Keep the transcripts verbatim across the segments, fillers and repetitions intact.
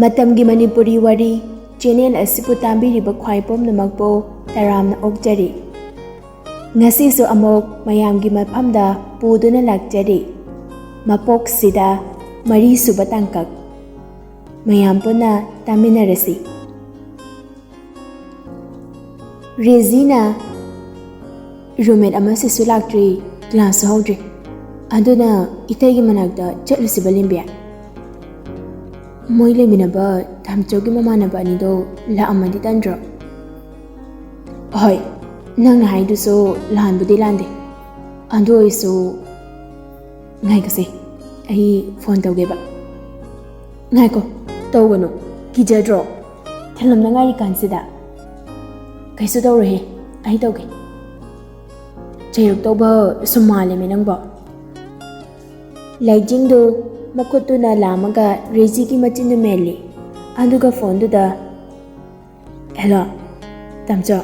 ꯃꯇꯝꯒꯤ ꯃꯅꯤꯄꯨꯔꯤ ꯋꯥꯔꯤ ꯆꯦꯅꯦꯜ ꯑꯁꯤꯕꯨ ꯇꯥꯕꯤꯔꯤꯕ ꯈ꯭ꯋꯥꯏ ꯄꯨꯝꯅꯃꯛꯄꯨ ꯇꯔꯥꯝꯅ ꯑꯣꯛꯆꯔꯤ꯫ ꯉꯁꯤꯁꯨ ꯑꯃꯨꯛ ꯃꯌꯥꯝꯒꯤ ꯃꯐꯝꯗ ꯄꯨꯗꯨꯅ ꯂꯥꯛꯆꯔꯤ꯫ ꯃꯄꯣꯛꯁꯤꯗ ꯃꯔꯤꯁꯨꯕ ꯇꯥꯡꯀꯛ꯫ ꯃꯌꯥꯝ ꯄꯨꯟꯅ ꯇꯥꯃꯤꯟꯅꯔꯁꯤ꯫ ꯔꯦꯖꯤꯅ, "ꯔꯨꯝꯃꯦꯠ ꯑꯃꯁꯤꯁꯨ ꯂꯥꯛꯇ꯭ꯔꯤ, ꯀ꯭ꯂꯥꯁꯁꯨ ꯍꯧꯗ꯭ꯔꯤ꯫ ꯑꯗꯨꯅ ꯏꯇꯩꯒꯤ ꯃꯅꯥꯛꯇ ꯆꯠꯂꯨꯁꯤꯕ, ꯂꯦꯝꯕꯤ꯫ ꯃꯣꯏ ꯂꯩꯃꯤꯟꯅꯕ ꯇꯥꯝꯆꯧꯒꯤ ꯃꯃꯥꯟꯅꯕ ꯑꯅꯤꯗꯣ ꯂꯥꯛꯑꯝꯃꯗꯤ ꯇꯟꯗ꯭ꯔꯣ?" "ꯍꯣꯏ, ꯅꯪꯅ ꯍꯥꯏꯗꯨꯁꯨ ꯂꯥꯟꯕꯨꯗꯤ ꯂꯥꯟꯗꯦ꯫ ꯑꯗꯨ ꯑꯣꯏꯔꯁꯨ," "ꯉꯥꯏꯈꯣꯁꯦ, ꯑꯩ ꯐꯣꯟ ꯇꯧꯒꯦꯕ꯫" "ꯉꯥꯏꯈꯣ, ꯇꯧꯒꯅꯨ, ꯀꯤꯖꯗ꯭ꯔꯣ? ꯊꯤꯜꯂꯝꯅꯉꯥꯏꯔꯤ ꯀꯥꯟꯁꯤꯗ꯫" "ꯀꯩꯁꯨ ꯇꯧꯔꯣꯏꯍꯦ, ꯑꯩ ꯇꯧꯒꯦ꯫" "ꯆꯩꯔꯛꯇꯧꯕ ꯁꯨꯝ ꯃꯥꯜꯂꯦꯃꯦ ꯅꯪꯕꯣ꯫" ꯂꯥꯏꯖꯤꯡꯗꯨ ꯃꯈꯨꯠꯇꯨꯅ ꯂꯥꯝꯃꯒ ꯔꯦꯖꯤꯒꯤ ꯃꯆꯤꯟꯗꯨ ꯃꯦꯜꯂꯤ꯫ ꯑꯗꯨꯒ ꯐꯣꯟꯗꯨꯗ, "ꯍꯦꯜꯂꯣ, ꯇꯥꯝꯆꯧ꯫"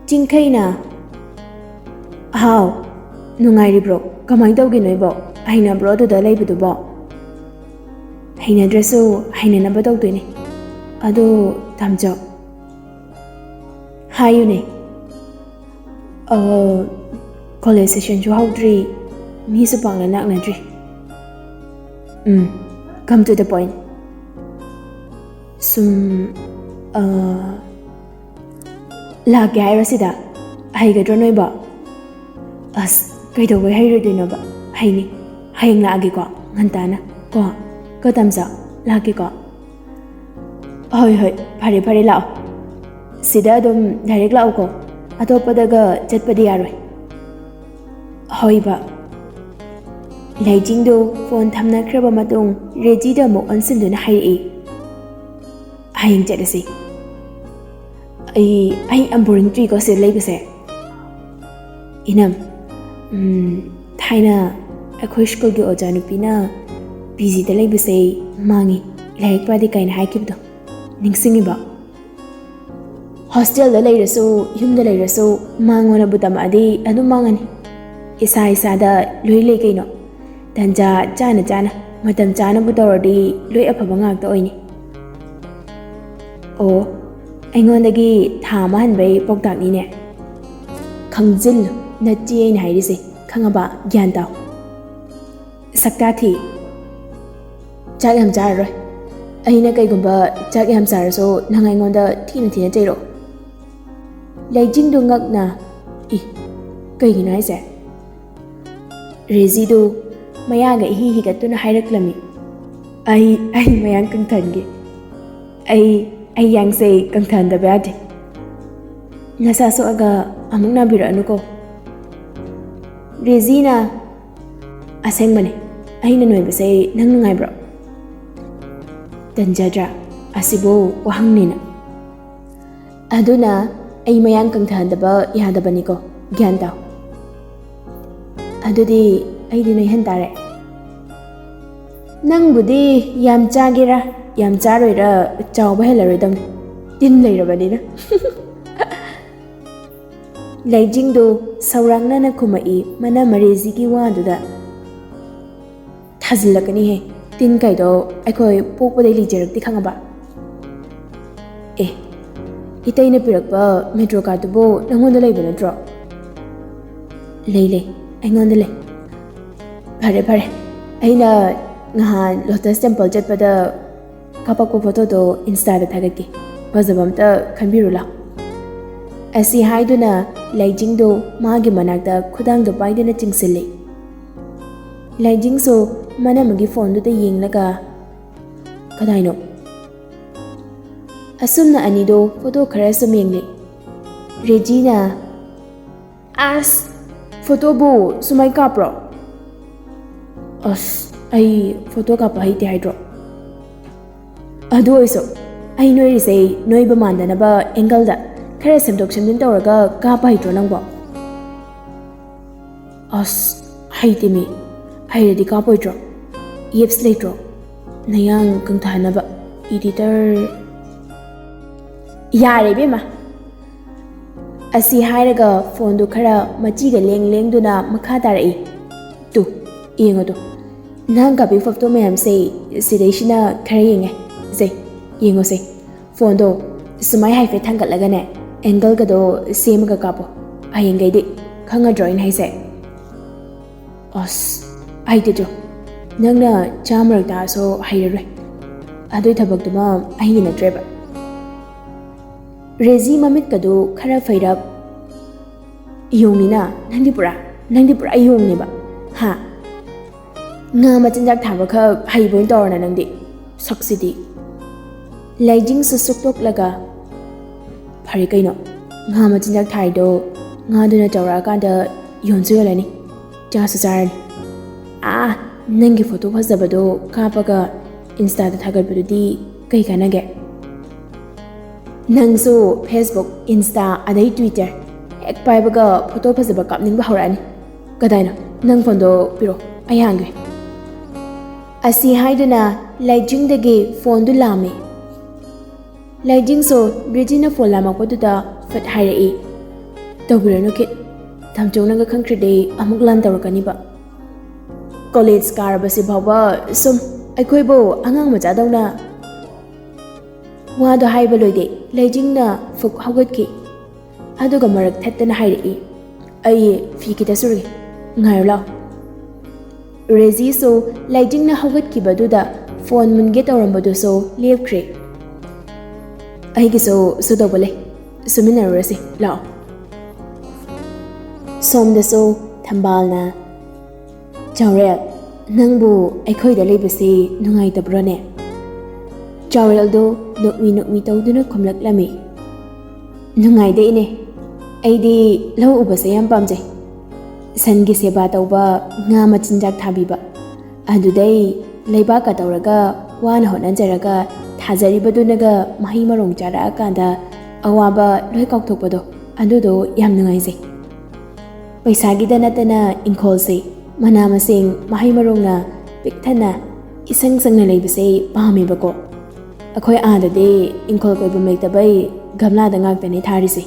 ꯆꯤꯡꯈꯩꯅ, "ꯍꯥꯎ, ꯅꯨꯡꯉꯥꯏꯔꯤꯕ꯭ꯔꯣ? ꯀꯃꯥꯏꯅ ꯇꯧꯒꯦ ꯅꯣꯏꯕꯣ? ꯍꯩꯅꯕ꯭ꯔꯣ ꯑꯗꯨꯗ ꯂꯩꯕꯗꯨꯕꯣ?" "ꯍꯩꯅꯗ꯭ꯔꯁꯨ ꯍꯩꯅꯅꯕ ꯇꯧꯗꯣꯏꯅꯦ꯫ ꯑꯗꯣ ꯇꯥꯝꯆꯧ, ꯍꯥꯏꯌꯨꯅꯦ꯫" "ꯑ, ꯀꯣꯂꯦꯖ ꯁꯦꯁꯟꯁꯨ ꯍꯧꯗ꯭ꯔꯤ, ꯃꯤꯁꯨ ꯄꯥꯛꯅ ꯂꯥꯛꯅꯗ꯭ꯔꯤ꯫" "ꯎꯝ, come to the point꯫ ꯁꯨꯝ, ꯑ, ꯂꯥꯛꯀꯦ ꯍꯥꯏꯔꯣ ꯁꯤꯗ? ꯍꯩꯒꯗ꯭ꯔꯣ ꯅꯣꯏꯕꯣ?" "ꯑꯁ, ꯀꯩꯗꯧꯕꯩ ꯍꯩꯔꯣꯏꯗꯣꯏꯅꯣꯕ? ꯍꯩꯅꯤ꯫ ꯍꯌꯦꯡ ꯂꯥꯛꯑꯒꯦꯀꯣ, ꯉꯟꯇꯥꯅ꯫ ꯀꯣ, ꯀꯣ ꯇꯥꯝꯆꯧ, ꯂꯥꯛꯀꯦꯀꯣ꯫" "ꯍꯣꯏ, ꯍꯣꯏ, ꯐꯔꯦ, ꯐꯔꯦ, ꯂꯥꯛꯑꯣ꯫ ꯁꯤꯗ ꯑꯗꯨꯝ ꯗꯥꯏꯔꯦꯛ ꯂꯥꯛꯎꯀꯣ꯫ ꯑꯇꯣꯞꯄꯗꯒ ꯆꯠꯄꯗꯤ ꯌꯥꯔꯣꯏ꯫" "ꯍꯣꯏꯕ꯫" ꯂꯥꯏꯖꯤꯡꯗꯨ ꯐꯣꯟ ꯊꯝꯅꯈ꯭ꯔꯕ ꯃꯇꯨꯡ ꯔꯦꯖꯤꯗ ꯑꯃꯨꯛ ꯑꯣꯟꯁꯤꯟꯗꯨꯅ ꯍꯥꯏꯔꯛꯏ, "ꯍꯌꯦꯡ ꯆꯠꯂꯁꯤ꯫ ꯑꯩ, ꯑꯩ ꯌꯥꯝ ꯕꯣꯔꯤꯡ ꯆꯨꯏꯀꯣ ꯁꯤꯗ ꯂꯩꯕꯁꯦ꯫" "ꯏꯅꯝ, ꯎꯝ, ꯊꯥꯏꯅ ꯑꯩꯈꯣꯏ ꯁ꯭ꯀꯨꯜꯒꯤ ꯑꯣꯖꯥ ꯅꯨꯄꯤꯅ ꯄꯤ ꯖꯤꯗ ꯂꯩꯕꯁꯦ ꯃꯥꯡꯉꯤ, ꯂꯥꯏꯔꯤꯛ ꯄꯥꯗꯦ ꯀꯥꯏꯅ ꯍꯥꯏꯈꯤꯕꯗꯣ ꯅꯤꯡꯁꯤꯡꯉꯤꯕꯣ? ꯍꯣꯁꯇꯦꯜꯗ ꯂꯩꯔꯁꯨ, ꯌꯨꯝꯗ ꯂꯩꯔꯁꯨ ꯃꯥꯡꯉꯣꯅꯕꯨ ꯇꯝꯃꯛꯑꯗꯤ ꯑꯗꯨꯝ ꯃꯥꯡꯉꯅꯤ꯫ ꯏꯁꯥ ꯏꯁꯥꯗ ꯂꯣꯏ ꯂꯩ ꯀꯩꯅꯣ, ꯇꯟꯖꯥ ꯆꯥꯅ ꯆꯥꯅ꯫ ꯃꯇꯝ ꯆꯥꯅꯕꯨ ꯇꯧꯔꯗꯤ ꯂꯣꯏ ꯑꯐꯕ ꯉꯥꯛꯇ ꯑꯣꯏꯅꯤ꯫ ꯑꯣ, ꯑꯩꯉꯣꯟꯗꯒꯤ ꯊꯥ ꯑꯃ ꯍꯟꯕꯩ ꯄꯥꯎꯇꯥꯛꯅꯤꯅꯦ꯫ ꯈꯪꯖꯤꯜꯂꯨ, ꯅꯠꯇꯦ ꯑꯩꯅ ꯍꯥꯏꯔꯤꯁꯦ, ꯈꯪꯉꯕ? ꯒ꯭ꯌꯥꯟ ꯇꯥꯎ꯫ ꯁꯛꯇꯥ ꯊꯤ꯫ ꯆꯥꯛ ꯌꯥꯝ ꯆꯥꯔꯔꯣꯏ꯫ ꯑꯩꯅ ꯀꯩꯒꯨꯝꯕ ꯆꯥꯛ ꯌꯥꯝ ꯆꯥꯔꯁꯨ ꯅꯪ ꯑꯩꯉꯣꯟꯗ ꯊꯤꯅ ꯊꯤꯅ ꯆꯩꯔꯛꯑꯣ꯫ ꯂꯩꯖꯤꯡꯗꯨ ꯉꯛꯅ, "ꯏ, ꯀꯩꯒꯤꯅꯣ ꯍꯥꯏꯁꯦ?" ꯔꯦꯖꯤꯗꯨ ꯃꯌꯥꯒ ꯏꯍꯤ ꯍꯤꯒꯠꯇꯨꯅ ꯍꯥꯏꯔꯛꯂꯝꯃꯤ, "ꯑꯩ, ꯑꯩ ꯃꯌꯥꯡ ꯀꯪꯊꯍꯟꯒꯦ꯫ ꯑꯩ, ꯑꯩ ꯌꯥꯡꯁꯦ ꯀꯪꯊꯍꯟꯗꯕ ꯌꯥꯗꯦ꯫ ꯅꯁꯥ ꯁꯣꯛꯑꯒ ꯑꯃꯨꯛ ꯅꯥꯕꯤꯔꯛꯑꯅꯨꯀꯣ꯫" ꯔꯦꯖꯤꯅ, "ꯑꯁꯦꯡꯕꯅꯦ, ꯑꯩꯅ ꯅꯣꯏꯕꯁꯦ ꯅꯪ ꯅꯨꯡꯉꯥꯏꯕ꯭ꯔꯣ?" ꯇꯟꯖꯗ꯭ꯔꯥ? ꯑꯁꯤꯕꯨ ꯋꯥꯍꯪꯅꯤꯅ꯫ "ꯑꯗꯨꯅ ꯑꯩ ꯃꯌꯥꯡ ꯀꯪꯊꯍꯟꯗꯕ ꯌꯥꯗꯕꯅꯤꯀꯣ, ꯒ꯭ꯌꯥꯟ ꯇꯥꯎ꯫ ꯑꯗꯨꯗꯤ ꯑꯩꯗꯤ ꯅꯣꯏꯍꯟ ꯇꯥꯔꯦ꯫ ꯅꯪꯕꯨꯗꯤ ꯌꯥꯝ ꯆꯥꯒꯦꯔꯥ, ꯌꯥꯝ ꯆꯥꯔꯣꯏꯔꯥ, ꯆꯥꯎꯕ ꯍꯦꯜꯂꯔꯣꯏꯗꯕꯅꯤ, ꯇꯤꯟ ꯂꯩꯔꯕꯅꯤꯅ꯫" ꯂꯩꯖꯤꯡꯗꯨ ꯁꯧꯔꯥꯛꯅꯅ ꯈꯨꯝꯃꯛꯏ, ꯃꯅꯥ ꯃꯔꯦꯖꯤꯒꯤ ꯋꯥꯗꯨꯗ꯫ "ꯊꯥꯖꯤꯜꯂꯛꯀꯅꯤꯍꯦ, ꯇꯤꯟ ꯀꯥꯏꯗꯣ ꯑꯩꯈꯣꯏ ꯄꯣꯛꯄꯗꯩ ꯂꯩꯖꯔꯛꯇꯦ, ꯈꯪꯉꯕ?" "ꯑꯦ, ꯏꯇꯩꯅ ꯄꯤꯔꯛꯄ ꯃꯦꯇ꯭ꯔꯣ ꯀꯥꯔꯠꯇꯨꯕꯨ ꯅꯪꯉꯣꯟꯗ ꯂꯩꯕ ꯅꯠꯇ꯭ꯔꯣ?" "ꯂꯩ, ꯂꯩ, ꯑꯩꯉꯣꯟꯗ ꯂꯩ꯫" "ꯐꯔꯦ, ꯐꯔꯦ, ꯑꯩꯅ ꯅꯍꯥꯟ ꯂꯣꯇꯁ ꯇꯦꯝꯄꯜ ꯆꯠꯄꯗ ꯀꯥꯞꯄꯛꯄ ꯐꯣꯇꯣꯗꯣ ꯏꯟꯁꯇꯥꯗ ꯊꯥꯒꯠꯀꯦ, ꯐꯖꯕ ꯑꯝꯇ ꯈꯟꯕꯤꯔꯨ ꯂꯥꯎ꯫" ꯑꯁꯤ ꯍꯥꯏꯗꯨꯅ ꯂꯩꯖꯤꯡꯗꯨ ꯃꯥꯒꯤ ꯃꯅꯥꯛꯇ ꯈꯨꯗꯥꯡꯗꯣ ꯄꯥꯏꯗꯨꯅ ꯆꯤꯡꯁꯤꯜꯂꯤ꯫ ꯂꯩꯖꯤꯡꯁꯨ ꯃꯅꯝꯒꯤ ꯐꯣꯟꯗꯨꯗ ꯌꯦꯡꯂꯒ, "ꯀꯗꯥꯏꯅꯣ?" ꯑꯁꯨꯝꯅ ꯑꯅꯤꯗꯣ ꯐꯣꯇꯣ ꯈꯔ ꯁꯨꯝ ꯌꯦꯡꯂꯤ꯫ ꯔꯦꯖꯤꯅ, "ꯑꯁ, ꯐꯣꯇꯣꯕꯨ ꯁꯨꯃꯥꯏ ꯀꯥꯞꯄ꯭ꯔꯣ?" "ꯑꯁ, ꯑꯩ ꯐꯣꯇꯣ ꯀꯥꯞꯄ ꯍꯩꯇꯦ ꯍꯥꯏꯗ꯭ꯔꯣ?" "ꯑꯗꯨ ꯑꯣꯏꯔꯁꯨ ꯑꯩ ꯅꯣꯏꯔꯤꯁꯦ ꯅꯣꯏꯕ ꯃꯥꯟꯗꯅꯕ ꯑꯦꯡꯒꯜꯗ ꯈꯔ ꯁꯦꯝꯗꯣꯛ ꯁꯦꯝꯖꯤꯟ ꯇꯧꯔꯒ ꯀꯥꯞꯄ ꯍꯩꯇ꯭ꯔꯣ ꯅꯪꯕꯣ?" "ꯑꯁ, ꯍꯩꯇꯦꯃꯤ꯫ ꯍꯩꯔꯗꯤ ꯀꯥꯞꯄꯣꯏꯗ꯭ꯔꯣ? ꯑꯦꯞꯁ ꯂꯩꯇ꯭ꯔꯣ? ꯅꯌꯥꯡ ꯀꯪꯊꯍꯟꯅꯕ ꯏꯗꯤꯇꯔ꯫" "ꯌꯥꯔꯦ ꯏꯕꯦꯝꯃ꯫" ꯑꯁꯤ ꯍꯥꯏꯔꯒ ꯐꯣꯟꯗꯨ ꯈꯔ ꯃꯆꯤꯒ ꯂꯦꯡ ꯂꯦꯡꯗꯨꯅ ꯃꯈꯥ ꯇꯥꯔꯛꯏ꯫ "ꯇꯨ, ꯌꯦꯡꯉꯣ ꯇꯨ, ꯅꯍꯥꯟ ꯀꯥꯞꯄꯤ ꯐꯣꯇꯣ ꯃꯌꯥꯝꯁꯦ ꯁꯤꯗꯩꯁꯤꯅ ꯈꯔ ꯌꯦꯡꯉꯦ꯫ ꯁꯦ, ꯌꯦꯡꯉꯣꯁꯦ꯫ ꯐꯣꯟꯗꯣ ꯁꯨꯃꯥꯏ ꯍꯥꯏꯐꯦꯠ ꯊꯥꯡꯒꯠꯂꯒꯅꯦ, ꯑꯦꯡꯒꯜꯒꯗꯣ ꯁꯦꯝꯃꯒ ꯀꯥꯞꯄꯣ꯫ ꯍꯌꯦꯡꯈꯩꯗꯤ ꯈꯪꯉꯗ꯭ꯔꯣ ꯑꯩꯅ ꯍꯥꯏꯁꯦ? ꯑꯁ, ꯑꯩꯗꯤꯗꯣ ꯅꯪꯅ ꯆꯥ ꯃꯔꯛ ꯇꯥꯛꯑꯁꯨ ꯍꯩꯔꯔꯣꯏ꯫ ꯑꯗꯨꯏ ꯊꯕꯛꯇꯨꯃ ꯑꯩꯒꯤ ꯅꯠꯇ꯭ꯔꯦꯕ꯫ ꯔꯦꯖꯤ ꯃꯃꯤꯠꯀꯗꯨ ꯈꯔ ꯐꯩꯔꯞ꯫ ꯌꯣꯡꯅꯤꯅ, ꯅꯪꯗꯤ ꯄꯨꯔꯥ, ꯅꯪꯗꯤ ꯄꯨꯔꯥ ꯌꯣꯡꯅꯦꯕ꯫ ꯍꯥ? ꯉꯥ ꯃꯆꯤꯟꯖꯥꯛ ꯊꯥꯕꯈꯛ ꯍꯩꯕ ꯑꯣꯏꯅ ꯇꯧꯔꯅ ꯅꯪꯗꯤ꯫ ꯁꯛꯁꯤꯗꯤ꯫ ꯂꯩꯖꯤꯡꯁꯨ ꯁꯨꯛꯇꯣꯛꯂꯒ, "ꯐꯔꯦ ꯀꯩꯅꯣ, ꯉꯥ ꯃꯆꯤꯟꯖꯥꯛ ꯊꯥꯔꯤꯗꯣ ꯉꯥꯗꯨꯅ ꯆꯥꯎꯔꯛꯑꯀꯥꯟꯗ ꯌꯣꯟꯁꯨ ꯌꯣꯜꯂꯅꯤ, ꯆꯥꯁꯨ ꯆꯥꯔꯅꯤ꯫ ꯑꯥ, ꯅꯪꯒꯤ ꯐꯣꯇꯣ ꯐꯖꯕꯗꯣ ꯀꯥꯞꯄꯒ ꯏꯟꯁꯇꯥꯗ ꯊꯥꯒꯠꯄꯗꯨꯗꯤ ꯀꯩ ꯀꯥꯟꯅꯒꯦ?" ꯅꯪꯁꯨ Facebook, Insta, ꯑꯗꯩ Twitter ꯍꯦꯛ ꯄꯥꯏꯕꯒ ꯐꯣꯇꯣ ꯐꯖꯕ ꯀꯥꯞꯅꯤꯡꯕ ꯍꯧꯔꯛꯑꯅꯤ꯫ ꯀꯗꯥꯏꯅꯣ? ꯅꯪ ꯐꯣꯟꯗꯣ ꯄꯤꯔꯛꯑꯣ, ꯑꯩ ꯍꯥꯡꯒꯦ꯫ ꯑꯁꯤ ꯍꯥꯏꯗꯨꯅ ꯂꯩꯖꯤꯡꯗꯒꯤ ꯐꯣꯟꯗꯨ ꯂꯥꯝꯃꯤ꯫ ꯂꯩꯖꯤꯡꯁꯨ ꯔꯤꯖꯤꯅ ꯐꯣꯟ ꯂꯥꯝꯃꯛꯄꯗꯨꯗ ꯐꯠ ꯍꯥꯏꯔꯛꯏ, "ꯇꯧꯕꯤꯔꯅꯨ ꯀꯤꯠ, ꯊꯝꯆꯧꯅꯒ ꯈꯪꯈ꯭ꯔꯗꯤ ꯑꯃꯨꯛ ꯂꯥꯟ ꯇꯧꯔꯛꯀꯅꯤꯕ꯫ ꯀꯣꯂꯦꯖ ꯀꯥꯔꯕꯁꯤ ꯐꯥꯎꯕ ꯁꯨꯝ ꯑꯩꯈꯣꯏꯕꯨ ꯑꯉꯥꯡ ꯃꯆꯥꯗꯧꯅ"꯫ ꯋꯥꯗꯣ ꯍꯥꯏꯕ ꯂꯣꯏꯗꯦ, ꯂꯩꯖꯤꯡꯅ ꯐꯨꯛ ꯍꯧꯒꯠꯈꯤ꯫ ꯑꯗꯨꯒ ꯃꯔꯛ ꯊꯠꯇꯅ ꯍꯥꯏꯔꯛꯏ, "ꯑꯩ ꯐꯤ ꯈꯤꯇ ꯁꯨꯔꯒꯦ, ꯉꯥꯏꯔꯣ ꯂꯥꯎ"꯫ ꯔꯦꯖꯤꯁꯨ ꯂꯩꯖꯤꯡꯅ ꯍꯧꯒꯠꯈꯤꯕꯗꯨꯗ ꯐꯣꯟ ꯃꯨꯟꯒꯦ ꯇꯧꯔꯝꯕꯗꯨꯁꯨ ꯂꯦꯞꯈ꯭ꯔꯦ꯫ "ꯑꯩꯒꯤꯁꯨ ꯁꯨꯗꯧꯕ ꯂꯩ, ꯁꯨꯃꯤꯟꯅꯔꯨꯔꯁꯤ ꯂꯥꯛꯑꯣ"꯫ ꯁꯣꯝꯗꯁꯨ ꯊꯝꯕꯥꯜꯅ, "ꯆꯥꯎꯔꯦꯜ, ꯅꯪꯕꯨ ꯑꯩꯈꯣꯏꯗ ꯂꯩꯕꯁꯤ ꯅꯨꯡꯉꯥꯏꯇꯕ꯭ꯔꯣꯅꯦ?" ꯆꯥꯎꯔꯦꯜꯗꯣ ꯅꯣꯛꯃꯤ ꯅꯣꯛꯃꯤ ꯇꯧꯗꯨꯅ ꯈꯨꯝꯂꯛꯂꯝꯃꯤ, "ꯅꯨꯡꯉꯥꯏꯗꯦ ꯏꯅꯦ, ꯑꯩꯗꯤ ꯂꯧ ꯎꯕꯁꯦ ꯌꯥꯝ ꯄꯥꯝꯖꯩ꯫ ꯁꯟꯒꯤ ꯁꯦꯕꯥ ꯇꯧꯕ, ꯉꯥ ꯃꯆꯤꯟꯖꯥꯛ ꯊꯥꯕꯤꯕ, ꯑꯗꯨꯗꯩ ꯂꯩꯕꯥꯛꯀ ꯇꯧꯔꯒ ꯋꯥꯅ ꯍꯣꯠꯅꯖꯔꯒ ꯊꯥꯖꯔꯤꯕꯗꯨꯅꯒ ꯃꯍꯩ ꯃꯔꯣꯡ ꯆꯥꯔꯛꯑꯀꯥꯟꯗ ꯑꯋꯥꯕ ꯂꯣꯏ ꯀꯥꯎꯊꯣꯛꯄꯗꯣ, ꯑꯗꯨꯗꯣ ꯌꯥꯝ ꯅꯨꯡꯉꯥꯏꯖꯩ꯫ ꯄꯩꯁꯥꯒꯤꯗ ꯅꯠꯇꯅ ꯏꯪꯈꯣꯜꯁꯦ ꯃꯅꯥ ꯃꯁꯤꯡ, ꯃꯍꯩ ꯃꯔꯣꯡꯅ ꯄꯤꯛ ꯊꯟꯅ ꯏꯁꯪ ꯁꯪꯅ ꯂꯩꯕꯁꯦ ꯄꯥꯝꯃꯦꯕꯀꯣ꯫ ꯑꯩꯈꯣꯏ ꯑꯥꯗꯗꯤ ꯏꯪꯈꯣꯜ ꯀꯣꯏꯐꯝ ꯂꯩꯇꯕꯩ ꯒꯝꯂꯥꯗ ꯉꯥꯛꯇꯅꯦ ꯊꯥꯔꯤꯁꯦ꯫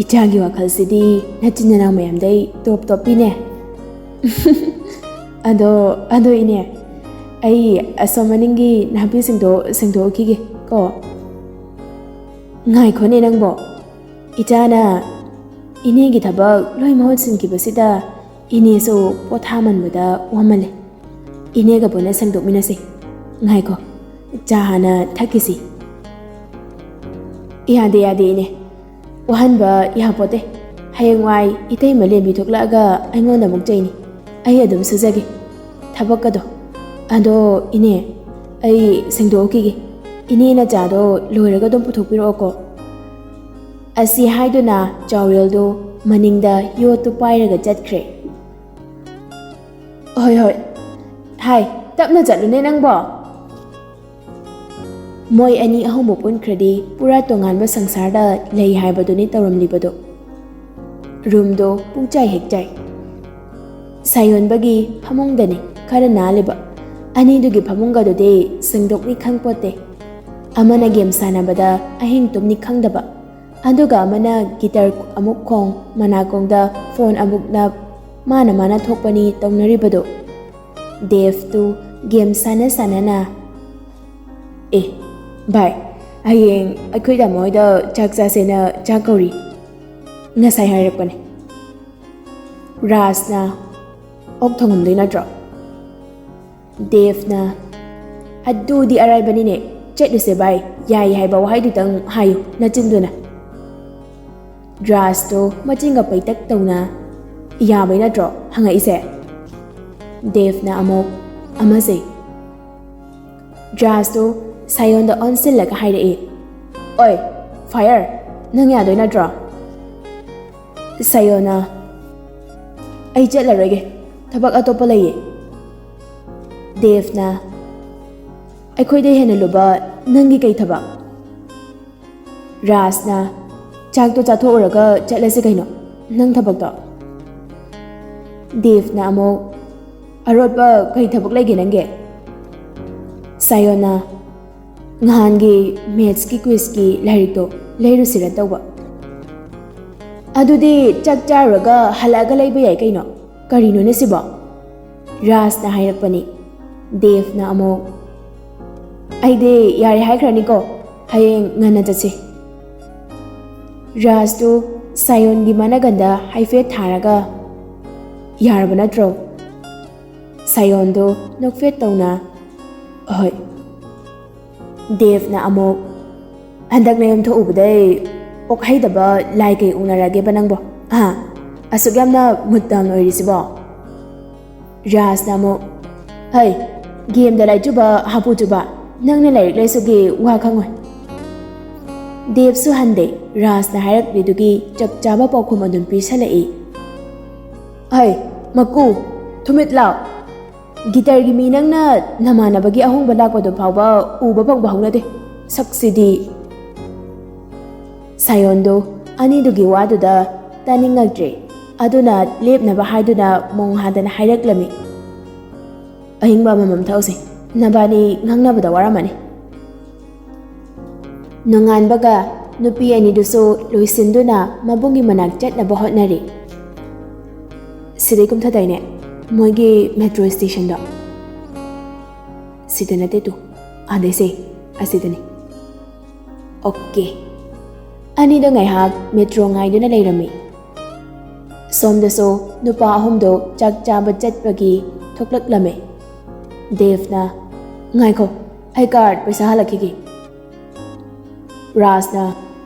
ꯏꯆꯥꯒꯤ ꯋꯥꯈꯜꯁꯤꯗꯤ ꯅꯆꯤꯟ ꯅꯅꯥꯎ ꯃꯌꯥꯝꯗꯩ ꯇꯣꯞ ꯇꯣꯞꯄꯤꯅꯦ"꯫ ꯑꯗꯣ ꯑꯗꯣ ꯏꯅꯦ, ꯑꯩ ꯑꯁꯣꯝ ꯃꯅꯤꯡꯒꯤ ꯅꯥꯄꯤꯁꯤꯡꯗꯣ ꯁꯦꯡꯗꯣꯛꯈꯤꯒꯦ ꯀꯣ꯫ ꯉꯥꯏꯈꯣꯅꯦ ꯅꯪꯕꯣ, ꯏꯆꯥꯅ ꯏꯅꯦꯒꯤ ꯊꯕꯛ ꯂꯣꯏ ꯃꯍꯨꯠ ꯁꯤꯟꯈꯤꯕꯁꯤꯗ ꯏꯅꯦꯁꯨ ꯄꯣꯊꯥꯃꯟꯕꯗ ꯋꯥꯃꯜꯂꯦ꯫ ꯏꯅꯦꯒ ꯄꯨꯟꯅ ꯁꯦꯡꯗꯣꯛꯃꯤꯟꯅꯁꯤ꯫ ꯉꯥꯏꯈꯣ, ꯆꯥ ꯍꯥꯟꯅ ꯊꯛꯈꯤꯁꯤ꯫ ꯌꯥꯗꯦ ꯌꯥꯗꯦ ꯏꯅꯦ, ꯋꯥꯍꯟꯕ ꯌꯥꯄꯣꯠꯇꯦ꯫ ꯍꯌꯦꯡꯋꯥꯏ ꯏꯇꯩꯃ ꯂꯦꯝꯕꯤ ꯊꯣꯛꯂꯛꯑꯒ ꯑꯩꯉꯣꯟꯗ ꯑꯃꯨꯛ ꯆꯩꯅꯤ꯫ ꯑꯩ ꯑꯗꯨꯝ ꯁꯨꯖꯒꯦ ꯊꯕꯛꯀꯗꯣ꯫ ꯑꯗꯣ ꯏꯅꯦ, ꯑꯩ ꯁꯦꯡꯗꯣꯛꯈꯤꯒꯦ꯫ ꯏꯅꯦꯅ ꯆꯥꯗꯣ ꯂꯣꯏꯔꯒ ꯑꯗꯨꯝ ꯄꯨꯊꯣꯛꯄꯤꯔꯛꯑꯣꯀꯣ꯫ ꯑꯁꯤ ꯍꯥꯏꯗꯨꯅ ꯆꯥꯎꯔꯦꯜꯗꯨ ꯃꯅꯤꯡꯗ ꯌꯣꯠꯇꯨ ꯄꯥꯏꯔꯒ ꯆꯠꯈ꯭ꯔꯦ꯫ ꯍꯣꯏ ꯍꯣꯏ꯫ ꯍꯥꯏ, ꯇꯞꯅ ꯆꯠꯂꯨꯅꯦ ꯅꯪꯕꯣ꯫ ꯃꯣꯏ ꯑꯅꯤ ꯑꯍꯨꯝꯕꯨ ꯄꯨꯟꯈ꯭ꯔꯗꯤ ꯄꯨꯔꯥ ꯇꯣꯉꯥꯟꯕ ꯁꯪꯁꯥꯔꯗ ꯂꯩ ꯍꯥꯏꯕꯗꯨꯅꯤ ꯇꯧꯔꯝꯂꯤꯕꯗꯨ꯫ ꯔꯨꯝꯗꯣ ꯄꯨꯡꯆꯥꯏ ꯍꯦꯛ ꯆꯥꯏ꯫ ꯁꯥꯌꯣꯟꯕꯒꯤ ꯐꯃꯨꯡꯗꯅꯤ ꯈꯔ ꯅꯥꯜꯂꯤꯕ꯫ ꯑꯅꯤꯗꯨꯒꯤ ꯐꯃꯨꯡꯒꯗꯨꯗꯤ ꯁꯦꯡꯗꯣꯛꯅꯤ ꯈꯪꯄꯣꯠꯇꯦ꯫ ꯑꯃꯅ ꯒꯦꯝ ꯁꯥꯟꯅꯕꯗ ꯑꯍꯤꯡ ꯇꯨꯝꯅꯤ ꯈꯪꯗꯕ, ꯑꯗꯨꯒ ꯑꯃꯅ ꯒꯤꯇꯔ ꯑꯃꯨꯛ ꯈꯣꯡ, ꯃꯅꯥꯀꯣꯡꯗ ꯐꯣꯟ ꯑꯃꯨꯛ ꯅꯞ, ꯃꯥꯅ ꯃꯥꯅ ꯊꯣꯛꯄꯅꯤ ꯇꯧꯅꯔꯤꯕꯗꯨ꯫ ꯗꯦꯚꯇꯨ ꯒꯦꯝ ꯁꯥꯟꯅ ꯁꯥꯟꯅꯅ, "ꯑꯦ ꯚꯥꯏ, ꯍꯌꯦꯡ ꯑꯩꯈꯣꯏ ꯇꯥꯃꯣ ꯍꯣꯏꯗ ꯆꯥꯛ ꯆꯥꯁꯦꯅ ꯆꯥꯛ ꯀꯧꯔꯤ, ꯉꯁꯥꯏ ꯍꯥꯏꯔꯛꯄꯅꯦ꯫ ꯔꯥꯖꯅ ꯑꯣꯛ ꯊꯣꯡꯉꯝꯗꯣꯏ ꯅꯠꯇ꯭ꯔꯣ?" ꯗꯦꯚꯅ, "ꯑꯗꯨꯗꯤ ꯑꯔꯥꯏꯕꯅꯤꯅꯦ, ꯆꯠꯂꯨꯁꯦ ꯚꯥꯏ, ꯌꯥꯏ ꯍꯥꯏꯕ ꯋꯥꯍꯩꯗꯨꯇꯪ ꯍꯥꯏꯌꯨ ꯅꯆꯤꯟꯗꯨꯅ꯫" ꯗ꯭ꯔꯥꯖꯇꯣ ꯃꯆꯤꯟꯒ ꯄꯩꯇꯛ ꯇꯧꯅ, "ꯌꯥꯕꯩ ꯅꯠꯇ꯭ꯔꯣ ꯍꯪꯉꯛꯏꯁꯦ?" ꯗꯦꯚꯅ ꯑꯃꯨꯛ ꯑꯃꯁꯦ꯫ ꯗ꯭ꯔꯥꯖꯇꯣ ꯁꯥꯌꯣꯟꯗ ꯑꯣꯟꯁꯤꯜꯂꯒ ꯍꯥꯏꯔꯛꯏ, "ꯑꯣꯏ, ꯐꯥꯌꯔ, ꯅꯪ ꯌꯥꯗꯣꯏ ꯅꯠꯇ꯭ꯔꯣ?" ꯁꯥꯌꯣꯟꯅ, "ꯑꯩ ꯆꯠꯂꯔꯣꯏꯒꯦ, ꯊꯕꯛ ꯑꯇꯣꯞꯄ ꯂꯩꯌꯦ꯫" ꯗꯦꯚꯅ, "ꯑꯩꯈꯣꯏꯗ ꯍꯦꯟꯅ ꯂꯨꯕ ꯅꯪꯒꯤ ꯀꯩ ꯊꯕꯛ?" ꯔꯥꯖꯅ, "ꯆꯥꯛꯇꯣ ꯆꯥꯊꯣꯛꯎꯔꯒ ꯆꯠꯂꯁꯤ ꯀꯩꯅꯣ, ꯅꯪ ꯊꯕꯛꯇꯣ꯫" ꯗꯦꯚꯅ ꯑꯃꯨꯛ, "ꯑꯔꯣꯠꯄ ꯀꯩ ꯊꯕꯛ ꯂꯩꯒꯦ ꯅꯪꯒꯤ?" ꯁꯥꯌꯣꯟꯅ, "ꯅꯍꯥꯟꯒꯤ ꯃꯦꯠꯁꯀꯤ ꯀ꯭ꯋꯤꯖꯀꯤ ꯂꯥꯏꯔꯤꯛꯇꯣ ꯂꯩꯔꯨꯁꯤꯔ ꯇꯧꯕ꯫" "ꯑꯗꯨꯗꯤ ꯆꯥꯛ ꯆꯥꯔꯨꯔꯒ ꯍꯜꯂꯛꯑꯒ ꯂꯩꯕ ꯌꯥꯏ ꯀꯩꯅꯣ, ꯀꯔꯤꯅꯣꯅꯦ ꯁꯤꯕꯣ?" ꯔꯥꯖꯅ ꯍꯥꯏꯔꯛꯄꯅꯤ꯫ ꯗꯦꯕꯅ ꯑꯃꯨꯛ, "ꯑꯩꯗꯤ ꯌꯥꯔꯦ ꯍꯥꯏꯈ꯭ꯔꯅꯤꯀꯣ, ꯍꯌꯦꯡ ꯉꯟꯅ ꯆꯠꯁꯤ꯫" ꯔꯥꯖꯇꯨ ꯁꯥꯌꯣꯟꯒꯤ ꯃꯅꯒꯟꯗ ꯍꯥꯏꯐꯦꯠ ꯊꯥꯔꯒ, "ꯌꯥꯔꯕ ꯅꯠꯇ꯭ꯔꯣ?" ꯁꯥꯌꯣꯟꯗꯨ ꯅꯣꯛꯐꯦꯠ ꯇꯧꯅ, "ꯑꯍꯣꯏ꯫" ꯗꯦꯕꯅ ꯑꯃꯨꯛ, "ꯍꯟꯗꯛ ꯅꯌꯨꯝ ꯊꯣꯛꯎꯕꯗꯩ ꯑꯣꯛ ꯍꯩꯗꯕ ꯂꯥꯏ ꯀꯩ ꯎꯅꯔꯒꯦꯕ ꯅꯪꯕꯣ? ꯑꯥ, ꯑꯁꯨꯛ ꯌꯥꯝꯅ ꯃꯨꯠꯇꯝ ꯑꯣꯏꯔꯤꯁꯤꯕꯣ?" ꯔꯥꯖꯅ ꯑꯃꯨꯛ, "ꯍꯩ, ꯒꯦꯝꯗ ꯂꯥꯏꯆꯨꯕ ꯍꯥꯄꯨ ꯆꯨꯕ, ꯅꯪꯅ ꯂꯥꯏꯔꯤꯛ ꯂꯥꯏꯁꯨꯒꯤ ꯋꯥ ꯈꯪꯉꯣꯏ꯫" ꯗꯦꯕꯁꯨ ꯍꯟꯗꯦ꯫ ꯔꯥꯖꯅ ꯍꯥꯏꯔꯛꯂꯤꯗꯨꯒꯤ ꯆꯞ ꯆꯥꯕ ꯄꯥꯎꯈꯨꯝ ꯑꯗꯨꯝ ꯄꯤꯁꯜꯂꯛꯏ꯫ "ꯍꯩ, ꯃꯀꯨ, ꯊꯨꯃꯤꯠ ꯂꯥꯎ꯫ ꯒꯤꯇꯔꯒꯤ ꯃꯤ ꯅꯪꯅ ꯅꯃꯥꯟꯅꯕꯒꯤ ꯑꯍꯣꯡꯕ ꯂꯥꯛꯄꯗꯨ ꯐꯥꯎꯕ ꯎꯕ ꯐꯪꯕ ꯍꯧꯅꯗꯦ꯫ ꯁꯛꯁꯤꯗꯤ꯫" ꯁꯥꯌꯣꯟꯗꯨ ꯑꯅꯤꯗꯨꯒꯤ ꯋꯥꯗꯨꯗ ꯇꯥꯅꯤꯡꯉꯛꯇ꯭ꯔꯦ꯫ ꯑꯗꯨꯅ ꯂꯦꯞꯅꯕ ꯍꯥꯏꯗꯨꯅ ꯃꯣꯡ ꯍꯥꯗꯅ ꯍꯥꯏꯔꯛꯂꯝꯃꯤ, "ꯑꯍꯤꯡꯕ ꯑꯃꯃꯝ ꯊꯛꯎꯁꯦ꯫ ꯅꯕꯥꯅꯤ ꯉꯥꯡꯅꯕꯗ ꯋꯥꯔꯝꯃꯅꯤ꯫" ꯅꯣꯡꯉꯥꯟꯕꯒ ꯅꯨꯄꯤ ꯑꯅꯤꯗꯨꯁꯨ ꯂꯣꯏꯁꯤꯟꯗꯨꯅ ꯃꯕꯨꯡꯒꯤ ꯃꯅꯥꯛ ꯆꯠꯅꯕ ꯍꯣꯠꯅꯔꯤ꯫ "ꯁꯤꯗꯩ ꯀꯨꯝꯊꯗꯥꯏꯅꯦ, ꯃꯣꯏꯒꯤ ꯃꯦꯇ꯭ꯔꯣ ꯁ꯭ꯇꯦꯁꯟꯗꯣ?" "ꯁꯤꯗ ꯅꯠꯇꯦ ꯇꯨ, ꯑꯥꯗꯩꯁꯦ, ꯑꯁꯤꯗꯅꯤ꯫" ꯑꯣꯀꯦ꯫ ꯑꯅꯤꯗꯣ ꯉꯥꯏꯍꯥꯛ ꯃꯦꯇ꯭ꯔꯣ ꯉꯥꯏꯗꯨꯅ ꯂꯩꯔꯝꯃꯤ꯫ ꯁꯣꯝꯗꯁꯨ ꯅꯨꯄꯥ ꯑꯍꯨꯝꯗꯣ ꯆꯥꯛ ꯆꯥꯕ ꯆꯠꯄꯒꯤ ꯊꯣꯛꯂꯛꯂꯝꯃꯤ꯫ ꯗꯦꯕꯅ, "ꯉꯥꯏꯈꯣ, ꯑꯩ ꯀꯥꯔꯗ ꯄꯩꯁꯥ ꯍꯜꯂꯛꯈꯤꯒꯦ꯫" ꯔꯥꯖꯅ,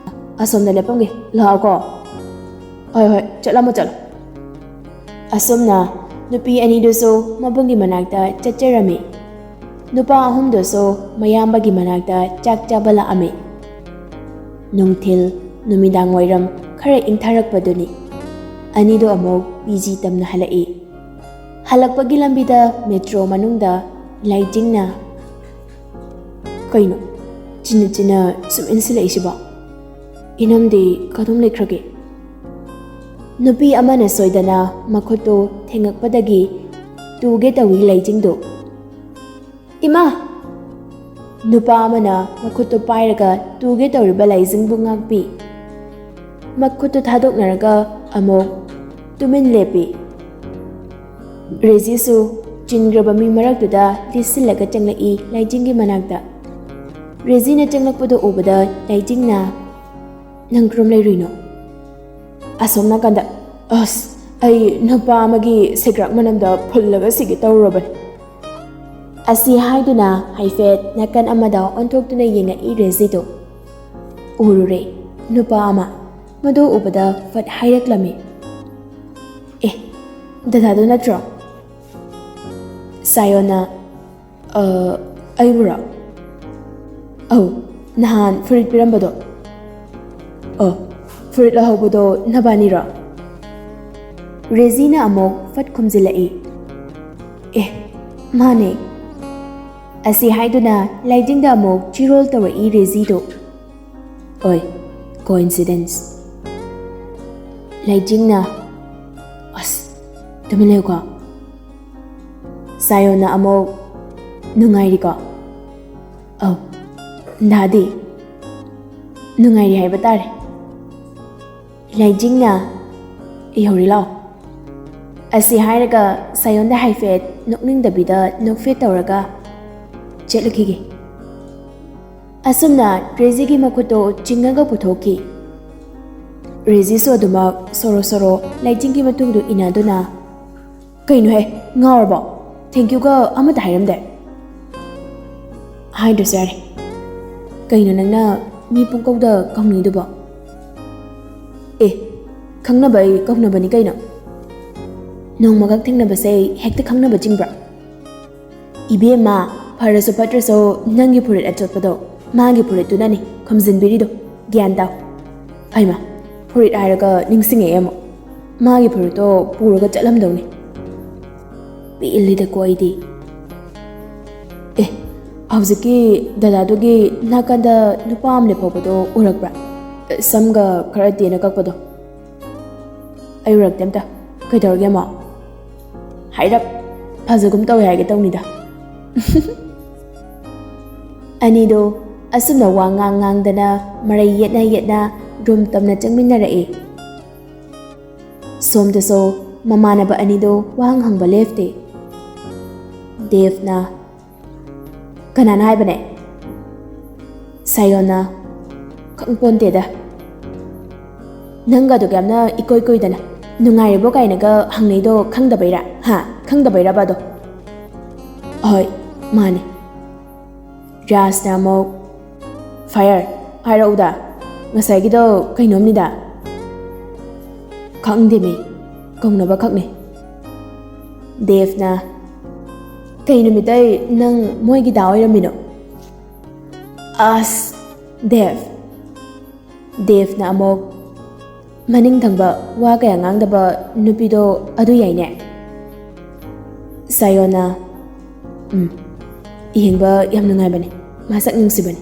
"ꯑꯁꯣꯝꯗ ꯂꯦꯞꯄꯝꯒꯦ, ꯂꯥꯛꯑꯣꯀꯣ꯫" "ꯍꯣꯏ, ꯍꯣꯏ, ꯆꯠꯂꯝꯃꯣ, ꯆꯠꯂꯣ꯫" ꯑꯁꯨꯝꯅ ꯅꯨꯄꯤ ꯑꯅꯤꯗꯨꯁꯨ ꯃꯕꯨꯡꯒꯤ ꯃꯅꯥꯛꯇ ꯆꯠꯆꯔꯝꯃꯤ꯫ ꯅꯨꯄꯥ ꯑꯍꯨꯝꯗꯨꯁꯨ ꯃꯌꯥꯝꯕꯒꯤ ꯃꯅꯥꯛꯇ ꯆꯥꯛ ꯆꯥꯕ ꯂꯥꯛꯑꯝꯃꯤ꯫ ꯅꯨꯡꯊꯤꯜ, ꯅꯨꯃꯤꯗꯥꯡ ꯋꯥꯏꯔꯝ ꯈꯔ ꯏꯪꯊꯔꯛꯄꯗꯨꯅꯤ꯫ ꯑꯅꯤꯗꯨ ꯑꯃꯨꯛ ꯄꯤ ꯖꯤ ꯇꯝꯅ ꯍꯜꯂꯛꯏ꯫ ꯍꯜꯂꯛꯄꯒꯤ ꯂꯝꯕꯤꯗ ꯃꯦꯇ꯭ꯔꯣ ꯃꯅꯨꯡꯗ ꯂꯥꯏꯖꯤꯡꯅ, "ꯀꯩꯅꯣ, ꯆꯤꯟꯅ ꯆꯤꯟꯅ ꯁꯨꯝ ꯏꯟꯁꯤꯜꯂꯛꯏꯁꯤꯕꯣ? ꯏꯅꯝꯗꯤ ꯀꯗꯣꯝ ꯂꯩꯈ꯭ꯔꯒꯦ?" ꯅꯨꯄꯤ ꯑꯃꯅ ꯁꯣꯏꯗꯅ ꯃꯈꯨꯠꯇꯨ ꯊꯦꯡꯉꯛꯄꯗꯒꯤ ꯇꯨꯒꯦ ꯇꯧꯏ ꯂꯩꯖꯤꯡꯗꯨ꯫ "ꯏꯃꯥ!" ꯅꯨꯄꯥ ꯑꯃꯅ ꯃꯈꯨꯠꯇꯨ ꯄꯥꯏꯔꯒ ꯇꯨꯒꯦ ꯇꯧꯔꯤꯕ ꯂꯩꯖꯤꯡꯕꯨ ꯉꯥꯛꯄꯤ꯫ ꯃꯈꯨꯠꯇꯨ ꯊꯥꯗꯣꯛꯅꯔꯒ ꯑꯃꯨꯛ ꯇꯨꯃꯤꯟ ꯂꯦꯞꯄꯤ꯫ ꯔꯦꯖꯤꯁꯨ ꯆꯤꯟꯈ꯭ꯔꯕ ꯃꯤ ꯃꯔꯛꯇꯨꯗ ꯂꯤꯠꯁꯤꯜꯂꯒ ꯆꯪꯂꯛꯏ ꯂꯥꯏꯖꯤꯡꯒꯤ ꯃꯅꯥꯛꯇ꯫ ꯔꯦꯖꯤꯅ ꯆꯪꯂꯛꯄꯗꯨ ꯎꯕꯗ ꯂꯥꯏꯖꯤꯡꯅ, "ꯅꯪ ꯀꯔꯝ ꯂꯩꯔꯨꯏꯅꯣ?" ꯑꯁꯣꯝ ꯅꯥꯀꯟꯗ, "ꯑꯁ, ꯑꯩ ꯅꯨꯄꯥ ꯑꯃꯒꯤ ꯁꯤꯒ꯭ꯔꯥꯛ ꯃꯅꯝꯗ ꯐꯨꯜꯂꯒ ꯁꯤꯒꯦ ꯇꯧꯔꯨꯔꯕꯅꯤ"꯫ ꯑꯁꯤ ꯍꯥꯏꯗꯨꯅ ꯍꯥꯏꯐꯦꯠ ꯅꯥꯀꯟ ꯑꯃꯗ ꯑꯣꯟꯊꯣꯛꯇꯨꯅ ꯌꯦꯡꯉꯛꯏ ꯔꯦꯖꯤꯗꯨ꯫ ꯎꯔꯨꯔꯦ, ꯅꯨꯄꯥ ꯑꯃ꯫ ꯃꯗꯨ ꯎꯕꯗ ꯐꯠ ꯍꯥꯏꯔꯛꯂꯝꯃꯤ, "ꯑꯦ, ꯗꯗꯥꯗꯨ ꯅꯠꯇ꯭ꯔꯣ?" ꯁꯥꯌꯣꯅ, "ꯑ, ꯑꯩꯕꯨꯔꯣ? ꯑꯧ, ꯅꯍꯥꯟ ꯐꯨꯔꯤꯠ ꯄꯤꯔꯝꯕꯗꯣ꯫ ꯑꯣ, ꯐꯨꯔꯤꯠ ꯂꯧꯍꯧꯕꯗꯣ ꯅꯕꯥꯅꯤꯔꯣ?" ꯔꯦꯖꯤꯅ ꯑꯃꯨꯛ ꯐꯠ ꯈꯨꯝꯖꯤꯜꯂꯛꯏ, "ꯑꯦ, ꯃꯥꯅꯦ"꯫ ꯑꯁꯤ ꯍꯥꯏꯗꯨꯅ ꯂꯥꯏꯖꯤꯡꯗ ꯑꯃꯨꯛ ꯆꯤꯔꯣꯜ ꯇꯧꯔꯛꯏ ꯔꯦꯖꯤꯗꯨ꯫ "ꯑꯣꯏ, coincidence"꯫ ꯂꯥꯏꯖꯤꯡꯅ, "ꯑꯁ, ꯇꯨꯃꯤꯟ ꯂꯩꯌꯨꯀꯣ"꯫ ꯁꯥꯌꯣꯅ ꯑꯃꯨꯛ, "ꯅꯨꯡꯉꯥꯏꯔꯤꯀꯣ?" "ꯑꯧ, ꯗꯥꯗꯤ?" "ꯅꯨꯡꯉꯥꯏꯔꯤ ꯍꯥꯏꯕ ꯇꯥꯔꯦ"꯫ ꯂꯥꯏꯖꯤꯡꯅ, "ꯏꯍꯧꯔꯤ ꯂꯥꯛꯑꯣ"꯫ ꯑꯁꯤ ꯍꯥꯏꯔꯒ ꯁꯥꯌꯣꯟꯗ ꯍꯥꯏꯐꯦꯠ ꯅꯣꯛꯅꯤꯡꯗꯕꯤꯗ ꯅꯣꯛꯐꯦꯠ ꯇꯧꯔꯒ, "ꯆꯠꯂꯨꯈꯤꯒꯦ"꯫ ꯑꯁꯨꯝꯅ ꯔꯦꯖꯤꯒꯤ ꯃꯈꯨꯠꯇꯣ ꯆꯤꯡꯉꯒ ꯄꯨꯊꯣꯛꯈꯤ꯫ ꯔꯦꯖꯤꯁꯨ ꯑꯗꯨꯃꯛ ꯁꯣꯔꯣ ꯁꯣꯔꯣ ꯂꯥꯏꯖꯤꯡꯒꯤ ꯃꯇꯨꯡꯗꯨ ꯏꯟꯅꯗꯨꯅ, "ꯀꯩꯅꯣꯍꯦ, ꯉꯥꯎꯔꯕꯣ? Thank youꯒ ꯑꯃꯠꯇ ꯍꯥꯏꯔꯝꯗꯦ"꯫ "ꯍꯥꯏꯗ꯭ꯔꯁꯨ ꯌꯥꯔꯦ꯫ ꯀꯩꯅꯣ ꯅꯪꯅ ꯃꯤ ꯄꯨꯡꯀꯧꯗ ꯀꯧꯅꯤꯡꯗꯨꯕꯣ?" "ꯑꯦ, ꯈꯪꯅꯕ ꯑꯩ ꯀꯧꯅꯕꯅꯤ ꯀꯩꯅꯣ꯫ ꯅꯣꯡꯃꯈꯛ ꯊꯦꯡꯅꯕꯁꯦ ꯍꯦꯛꯇ ꯈꯪꯅꯕ ꯆꯤꯡꯕ꯭ꯔꯥ?" "ꯏꯕꯦꯝꯃ, ꯐꯔꯁꯨ ꯐꯠꯇ꯭ꯔꯁꯨ ꯅꯪꯒꯤ ꯐꯨꯔꯤꯠ ꯑꯆꯣꯠꯄꯗꯣ ꯃꯥꯒꯤ ꯐꯨꯔꯤꯠꯇꯨꯅꯅꯤ ꯈꯨꯝꯖꯤꯟꯕꯤꯔꯤꯗꯣ꯫ ꯒ꯭ꯌꯥꯟ ꯇꯥꯎ"꯫ ꯍꯩꯃꯥ, ꯐꯨꯔꯤꯠ ꯍꯥꯏꯔꯒ ꯅꯤꯡꯁꯤꯡꯉꯛꯑꯦ ꯑꯃꯨꯛ꯫ ꯃꯥꯒꯤ ꯐꯨꯔꯤꯠꯇꯣ ꯄꯨꯔꯒ ꯆꯠꯂꯝꯗꯧꯅꯤ꯫ ꯄꯦꯜꯂꯤꯗꯀꯣ ꯑꯩꯗꯤ꯫ ꯑꯦ, ꯍꯧꯖꯤꯛꯀꯤ ꯗꯗꯥꯗꯨꯒꯤ ꯅꯥꯀꯟꯗ ꯅꯨꯄꯥ ꯑꯃ ꯂꯦꯞꯍꯧꯕꯗꯣ ꯎꯔꯛꯄ꯭ꯔꯥ? ꯁꯝꯒ ꯈꯔ ꯇꯦꯟꯅ ꯀꯛꯄꯗꯣ꯫ ꯑꯩ ꯎꯔꯛꯇꯦ ꯑꯝꯇ꯫ ꯀꯩꯗꯧꯔꯒꯦ ꯑꯃꯨꯛ? ꯍꯥꯏꯔꯞ ꯐꯖꯒꯨꯝ ꯇꯧꯋꯦ ꯍꯥꯏꯒꯦ ꯇꯧꯅꯤꯗ꯫ ꯑꯅꯤꯗꯣ ꯑꯁꯨꯝꯅ ꯋꯥ ꯉꯥꯡ ꯉꯥꯡꯗꯅ ꯃꯔꯩ ꯌꯦꯠꯅ ꯌꯦꯠꯅ ꯔꯨꯝ ꯇꯝꯅ ꯆꯪꯃꯤꯟꯅꯔꯛꯏ꯫ ꯁꯣꯝꯗꯁꯨ ꯃꯃꯥꯟꯅꯕ ꯑꯅꯤꯗꯣ ꯋꯥꯍꯪ ꯍꯪꯕ ꯂꯦꯞꯇꯦ꯫ ꯗꯦꯕꯅ, "ꯀꯅꯥꯅ ꯍꯥꯏꯕꯅꯦ?" ꯁꯥꯌꯣꯟꯅ, "ꯈꯪꯄꯣꯟꯇꯦꯗ꯫ ꯅꯪꯒ ꯑꯗꯨꯛ ꯌꯥꯝꯅ ꯏꯀꯣꯏ ꯀꯣꯏꯗꯅ ꯅꯨꯡꯉꯥꯏꯔꯤꯕꯣ ꯀꯥꯏꯅꯒ ꯍꯪꯅꯩꯗꯣ ꯈꯪꯗꯕꯩꯔꯥ? ꯍꯥ? ꯈꯪꯗꯕꯩꯔꯕ ꯑꯗꯣ?" "ꯍꯣꯏ, ꯃꯥꯅꯦ꯫" ꯔꯥꯖꯅ ꯑꯃꯨꯛ, "ꯐꯥꯌꯔ, ꯍꯥꯏꯔꯛꯎꯗ, ꯉꯁꯥꯏꯒꯤꯗꯣ ꯀꯩꯅꯣꯝꯅꯤꯗ꯫" "ꯈꯪꯗꯦꯃꯤ, ꯀꯧꯅꯕ ꯈꯛꯅꯦ꯫" ꯗꯦꯕꯅ, "ꯀꯩ ꯅꯨꯃꯤꯠꯇꯩ ꯅꯪ ꯃꯣꯏꯒꯤ ꯗꯥ ꯑꯣꯏꯔꯝꯃꯤꯅꯣ?" "ꯑꯁ, ꯗꯦꯕ꯫" ꯗꯦꯕꯅ ꯑꯃꯨꯛ, "ꯃꯅꯤꯡ ꯊꯪꯕ ꯋꯥ ꯀꯌꯥ ꯉꯥꯡꯗꯕ ꯅꯨꯄꯤꯗꯣ ꯑꯗꯨ ꯌꯥꯏꯅꯦ?" ꯁꯥꯌꯣꯟꯅ, "ꯎꯝ, ꯌꯦꯡꯕ ꯌꯥꯝ ꯅꯨꯡꯉꯥꯏꯕꯅꯦ, ꯃꯁꯛ ꯅꯨꯡꯁꯤꯕꯅꯦ꯫"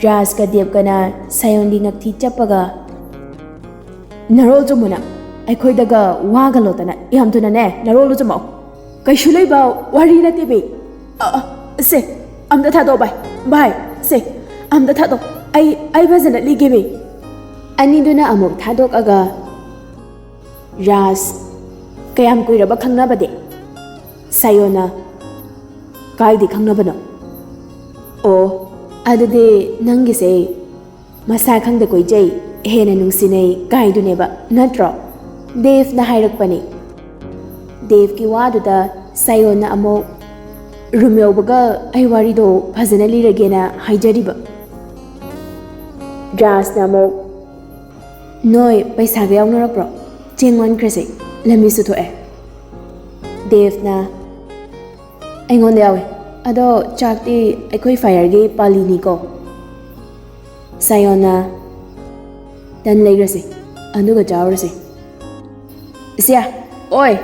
ꯔꯥꯖꯀ ꯗꯦꯕꯀꯅ ꯁꯥꯌꯣꯟꯒꯤ ꯉꯛꯊꯤ ꯆꯞꯄꯒ, "ꯅꯔꯣꯜ ꯆꯨꯝꯃꯨꯅ, ꯑꯩꯈꯣꯏꯗꯒ ꯋꯥꯒ ꯂꯣꯠꯇꯅ, ꯌꯥꯝ ꯊꯨꯅꯅꯦ ꯅꯔꯣꯜꯗꯣ ꯆꯨꯝꯃꯛꯑꯣ꯫ ꯀꯩꯁꯨ ꯂꯩꯕ ꯋꯥꯔꯤ ꯅꯠꯇꯦꯃꯤ꯫ ꯑ, ꯑ, ꯁꯦ, ꯑꯝꯇ ꯊꯥꯗꯣꯛꯑꯣ ꯚꯥꯏ, ꯚꯥꯏ, ꯁꯦ, ꯑꯝꯇ ꯊꯥꯗꯣꯛ, ꯑꯩ, ꯑꯩ ꯐꯖꯅ ꯂꯤꯒꯦꯃꯤ꯫" ꯑꯅꯤꯗꯨꯅ ꯑꯃꯨꯛ ꯊꯥꯗꯣꯛꯑꯒ ꯔꯥꯖ, "ꯀꯌꯥꯝ ꯀꯨꯏꯔꯕ ꯈꯪꯅꯕꯗꯤ?" ꯁꯥꯌꯣꯟꯅ, "ꯀꯥꯏꯗꯤ ꯈꯪꯅꯕꯅꯣ?" "ꯑꯣ, ꯑꯗꯨꯗꯤ ꯅꯪꯒꯤꯁꯦ ꯃꯁꯥ ꯈꯪꯗ ꯀꯣꯏꯖꯩ, ꯍꯦꯟꯅ ꯅꯨꯡꯁꯤꯅꯩ ꯀꯥꯏꯗꯨꯅꯦꯕ, ꯅꯠꯇ꯭ꯔꯣ?" ꯗꯦꯕꯅ ꯍꯥꯏꯔꯛꯄꯅꯤ꯫ ꯗꯦꯕꯀꯤ ꯋꯥꯗꯨꯗ ꯁꯥꯌꯣꯟꯅ ꯑꯃꯨꯛ, "ꯔꯨꯝ ꯌꯧꯕꯒ ꯑꯩ ꯋꯥꯔꯤꯗꯣ ꯐꯖꯅ ꯂꯤꯔꯒꯦꯅ ꯍꯥꯏꯖꯔꯤꯕ꯫" ꯔꯥꯖꯅ ꯑꯃꯨꯛ, "ꯅꯣꯏ ꯄꯩꯁꯥꯒ ꯌꯥꯎꯅꯔꯛꯄ꯭ꯔꯣ? ꯆꯦꯡ ꯋꯥꯟꯈ꯭ꯔꯁꯦ, ꯂꯝꯕꯤꯁꯨ ꯊꯣꯛꯑꯦ꯫" ꯗꯦꯕꯅ, "ꯑꯩꯉꯣꯟꯗ ꯌꯥꯎꯋꯦ, ꯑꯗꯣ ꯆꯥꯛꯇꯤ ꯑꯩꯈꯣꯏ ꯐꯥꯌꯔꯒꯤ ꯄꯥꯜꯂꯤꯅꯤꯀꯣ꯫" ꯁꯥꯌꯣꯟꯅ, "ꯇꯟ ꯂꯩꯈ꯭ꯔꯁꯦ, ꯑꯗꯨꯒ ꯆꯥꯔꯨꯔꯁꯦ꯫" "ꯁꯤꯌꯥ, ꯑꯣꯏ,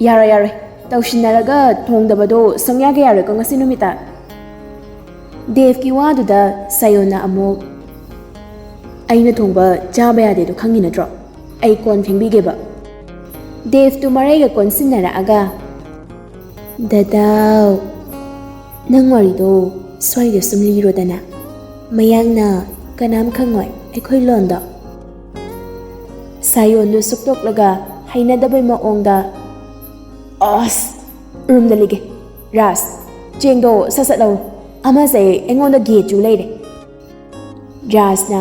ꯌꯥꯔꯣꯏ, ꯌꯥꯔꯣꯏ, ꯇꯧꯁꯤꯟꯅꯔꯒ ꯊꯣꯡꯗꯕꯗꯣ ꯁꯨꯡꯌꯥꯒ ꯌꯥꯔꯣꯏꯀꯣ ꯉꯁꯤ ꯅꯨꯃꯤꯠꯇ꯫" ꯗꯦꯕꯀꯤ ꯋꯥꯗꯨꯗ ꯁꯥꯌꯣꯟꯅ ꯑꯃꯨꯛ, "ꯑꯩꯅ ꯊꯣꯡꯕ ꯆꯥꯕ ꯌꯥꯗꯦꯗꯣ ꯈꯪꯉꯤ ꯅꯠꯇ꯭ꯔꯣ? ꯑꯩ ꯀꯣꯟ ꯐꯦꯡꯕꯤꯒꯦꯕ꯫" ꯗꯦꯕꯇꯨ ꯃꯔꯩꯒ ꯀꯣꯟꯁꯤꯟꯅꯔꯛꯑꯒ, "ꯗꯗꯥꯎ, ꯅꯪ ꯋꯥꯔꯤꯗꯣ ꯁ꯭ꯋꯥꯏꯗ ꯁꯨꯝ ꯂꯤꯔꯣꯗꯅ, ꯃꯌꯥꯡꯅ ꯀꯅꯥꯝ ꯈꯪꯉꯣꯏ ꯑꯩꯈꯣꯏ ꯂꯣꯟꯗꯣ꯫" ꯁꯥꯌꯣꯟꯗꯨ ꯁꯨꯛꯇꯣꯛꯂꯒ ꯍꯩꯅꯗꯕꯩ ꯃꯑꯣꯡꯗ, "ꯑꯁ, ꯔꯨꯝꯗ ꯂꯤꯒꯦ꯫ ꯔꯥꯖ, ꯆꯦꯡꯗꯣ ꯁꯠ ꯁꯠ ꯂꯧꯔꯣ꯫ ꯑꯃꯁꯦ ꯑꯩꯉꯣꯟꯗ ꯒꯦ ꯆꯨ ꯂꯩꯔꯦ꯫ ꯔꯥꯖꯅ,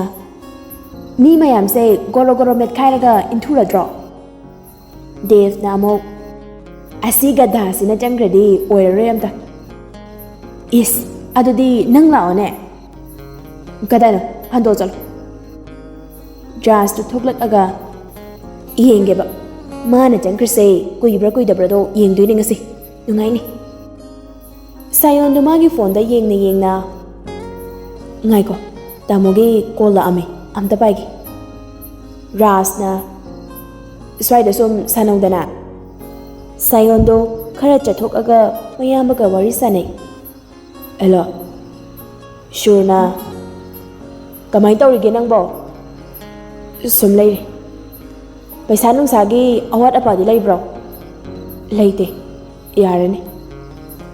"ꯃꯤ ꯃꯌꯥꯝꯁꯦ ꯒꯣꯔꯣ ꯒꯣꯔꯣ ꯃꯦꯠꯈꯥꯏꯔꯒ ꯏꯟꯊꯨꯔꯗ꯭ꯔꯣ?" ꯗꯦꯕꯅ ꯑꯃꯨꯛ, "ꯑꯁꯤ ꯒꯙꯥꯁꯤꯅ ꯆꯪꯈ꯭ꯔꯗꯤ ꯑꯣꯏꯔꯔꯣꯏ ꯑꯝꯇ꯫ ꯏꯁ, ꯑꯗꯨꯗꯤ ꯅꯪ ꯂꯥꯛꯑꯣꯅꯦ꯫ ꯀꯗꯥꯏꯅꯣ? ꯍꯟꯗꯣꯛ ꯆꯠꯂꯣ꯫" ꯔꯥꯖꯇꯨ ꯊꯣꯛꯂꯛꯑꯒ, "ꯌꯦꯡꯒꯦꯕ, ꯃꯥꯅ ꯆꯪꯈ꯭ꯔꯤꯁꯦ ꯀꯨꯏꯕ꯭ꯔꯥ ꯀꯨꯏꯗꯕ꯭ꯔꯥꯗꯣ ꯌꯦꯡꯗꯣꯏꯅꯦ ꯉꯁꯤ꯫ ꯅꯨꯡꯉꯥꯏꯅꯤ꯫" ꯁꯥꯌꯣꯟꯗꯣ ꯃꯥꯒꯤ ꯐꯣꯟꯗ ꯌꯦꯡꯅ ꯌꯦꯡꯅ, "ꯉꯥꯏꯈꯣ, ꯇꯥꯃꯣꯒꯤ ꯀꯣꯜ ꯂꯥꯛꯑꯝꯃꯦ, ꯑꯝꯇ ꯄꯥꯏꯒꯦ꯫" ꯔꯥꯖꯅ, "ꯁ꯭ꯋꯥꯏꯗ ꯁꯨꯝ ꯁꯥꯟꯅꯧꯗꯅ꯫" ꯁꯥꯌꯣꯟꯗꯣ ꯈꯔ ꯆꯠꯊꯣꯛꯑꯒ ꯃꯌꯥꯝꯕꯒ ꯋꯥꯔꯤ ꯁꯥꯟꯅꯩ꯫ "ꯍꯦꯜꯂꯣ꯫" ꯁꯨꯔꯅ, "ꯀꯃꯥꯏꯅ ꯇꯧꯔꯤꯒꯦ ꯅꯪꯕꯣ?" "ꯁꯨꯝ ꯂꯩꯔꯤ꯫" "ꯄꯩꯁꯥ ꯅꯨꯡꯁꯥꯒꯤ ꯑꯋꯥꯠ ꯑꯄꯥꯗꯤ ꯂꯩꯕ꯭ꯔꯣ?" "ꯂꯩꯇꯦ꯫" "ꯌꯥꯔꯅꯤ꯫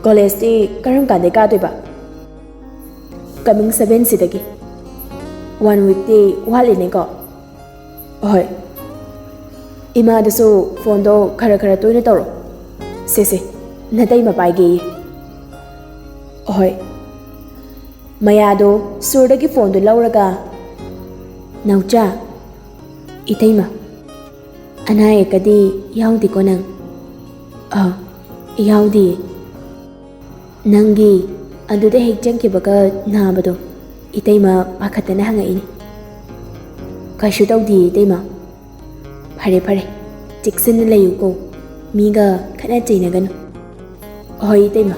ꯀꯣꯂꯦꯖꯇꯤ ꯀꯔꯝ ꯀꯥꯟꯗꯩ ꯀꯥꯗꯣꯏꯕ?" "ꯀꯃꯤꯡ ꯁꯕꯦꯟꯁꯤꯗꯒꯤ꯫ ꯋꯥꯟ ꯋꯤꯛꯇꯤ ꯋꯥꯠꯂꯤꯅꯦꯀꯣ?" "ꯍꯣꯏ꯫" "ꯏꯃꯥꯗꯁꯨ ꯐꯣꯟꯗꯣ ꯈꯔ ꯈꯔ ꯇꯣꯏꯅ ꯇꯧꯔꯣ꯫" "ꯁꯦ ꯁꯦ, ꯅꯇꯩꯃ ꯄꯥꯏꯒꯦꯌꯦ꯫" "ꯍꯣꯏ꯫" ꯃꯌꯥꯗꯣ ꯁꯨꯔꯗꯒꯤ ꯐꯣꯟꯗꯨ ꯂꯧꯔꯒ, "ꯅꯥꯎꯆꯥ꯫" "ꯏꯇꯩꯃ, ꯑꯅꯥ ꯑꯌꯦꯛꯀꯗꯤ ꯌꯥꯎꯗꯦꯀꯣ ꯅꯪ?" "ꯑꯥ, ꯌꯥꯎꯗꯤꯌꯦ꯫" "ꯅꯪꯒꯤ ꯑꯗꯨꯗ ꯍꯦꯛ ꯆꯪꯈꯤꯕꯒ ꯅꯥꯕꯗꯣ ꯏꯇꯩꯃ ꯄꯥꯈꯠꯇꯅ ꯍꯪꯉꯛꯏꯅꯤ꯫" "ꯀꯩꯁꯨ ꯇꯧꯗꯤꯌꯦ ꯏꯇꯩꯃ꯫" "ꯐꯔꯦ ꯐꯔꯦ, ꯆꯦꯛꯁꯤꯟꯅ ꯂꯩꯌꯨꯀꯣ, ꯃꯤꯒ ꯈꯠꯅ ꯆꯩꯅꯒꯅꯨ꯫" "ꯍꯣꯏ ꯏꯇꯩꯃ꯫"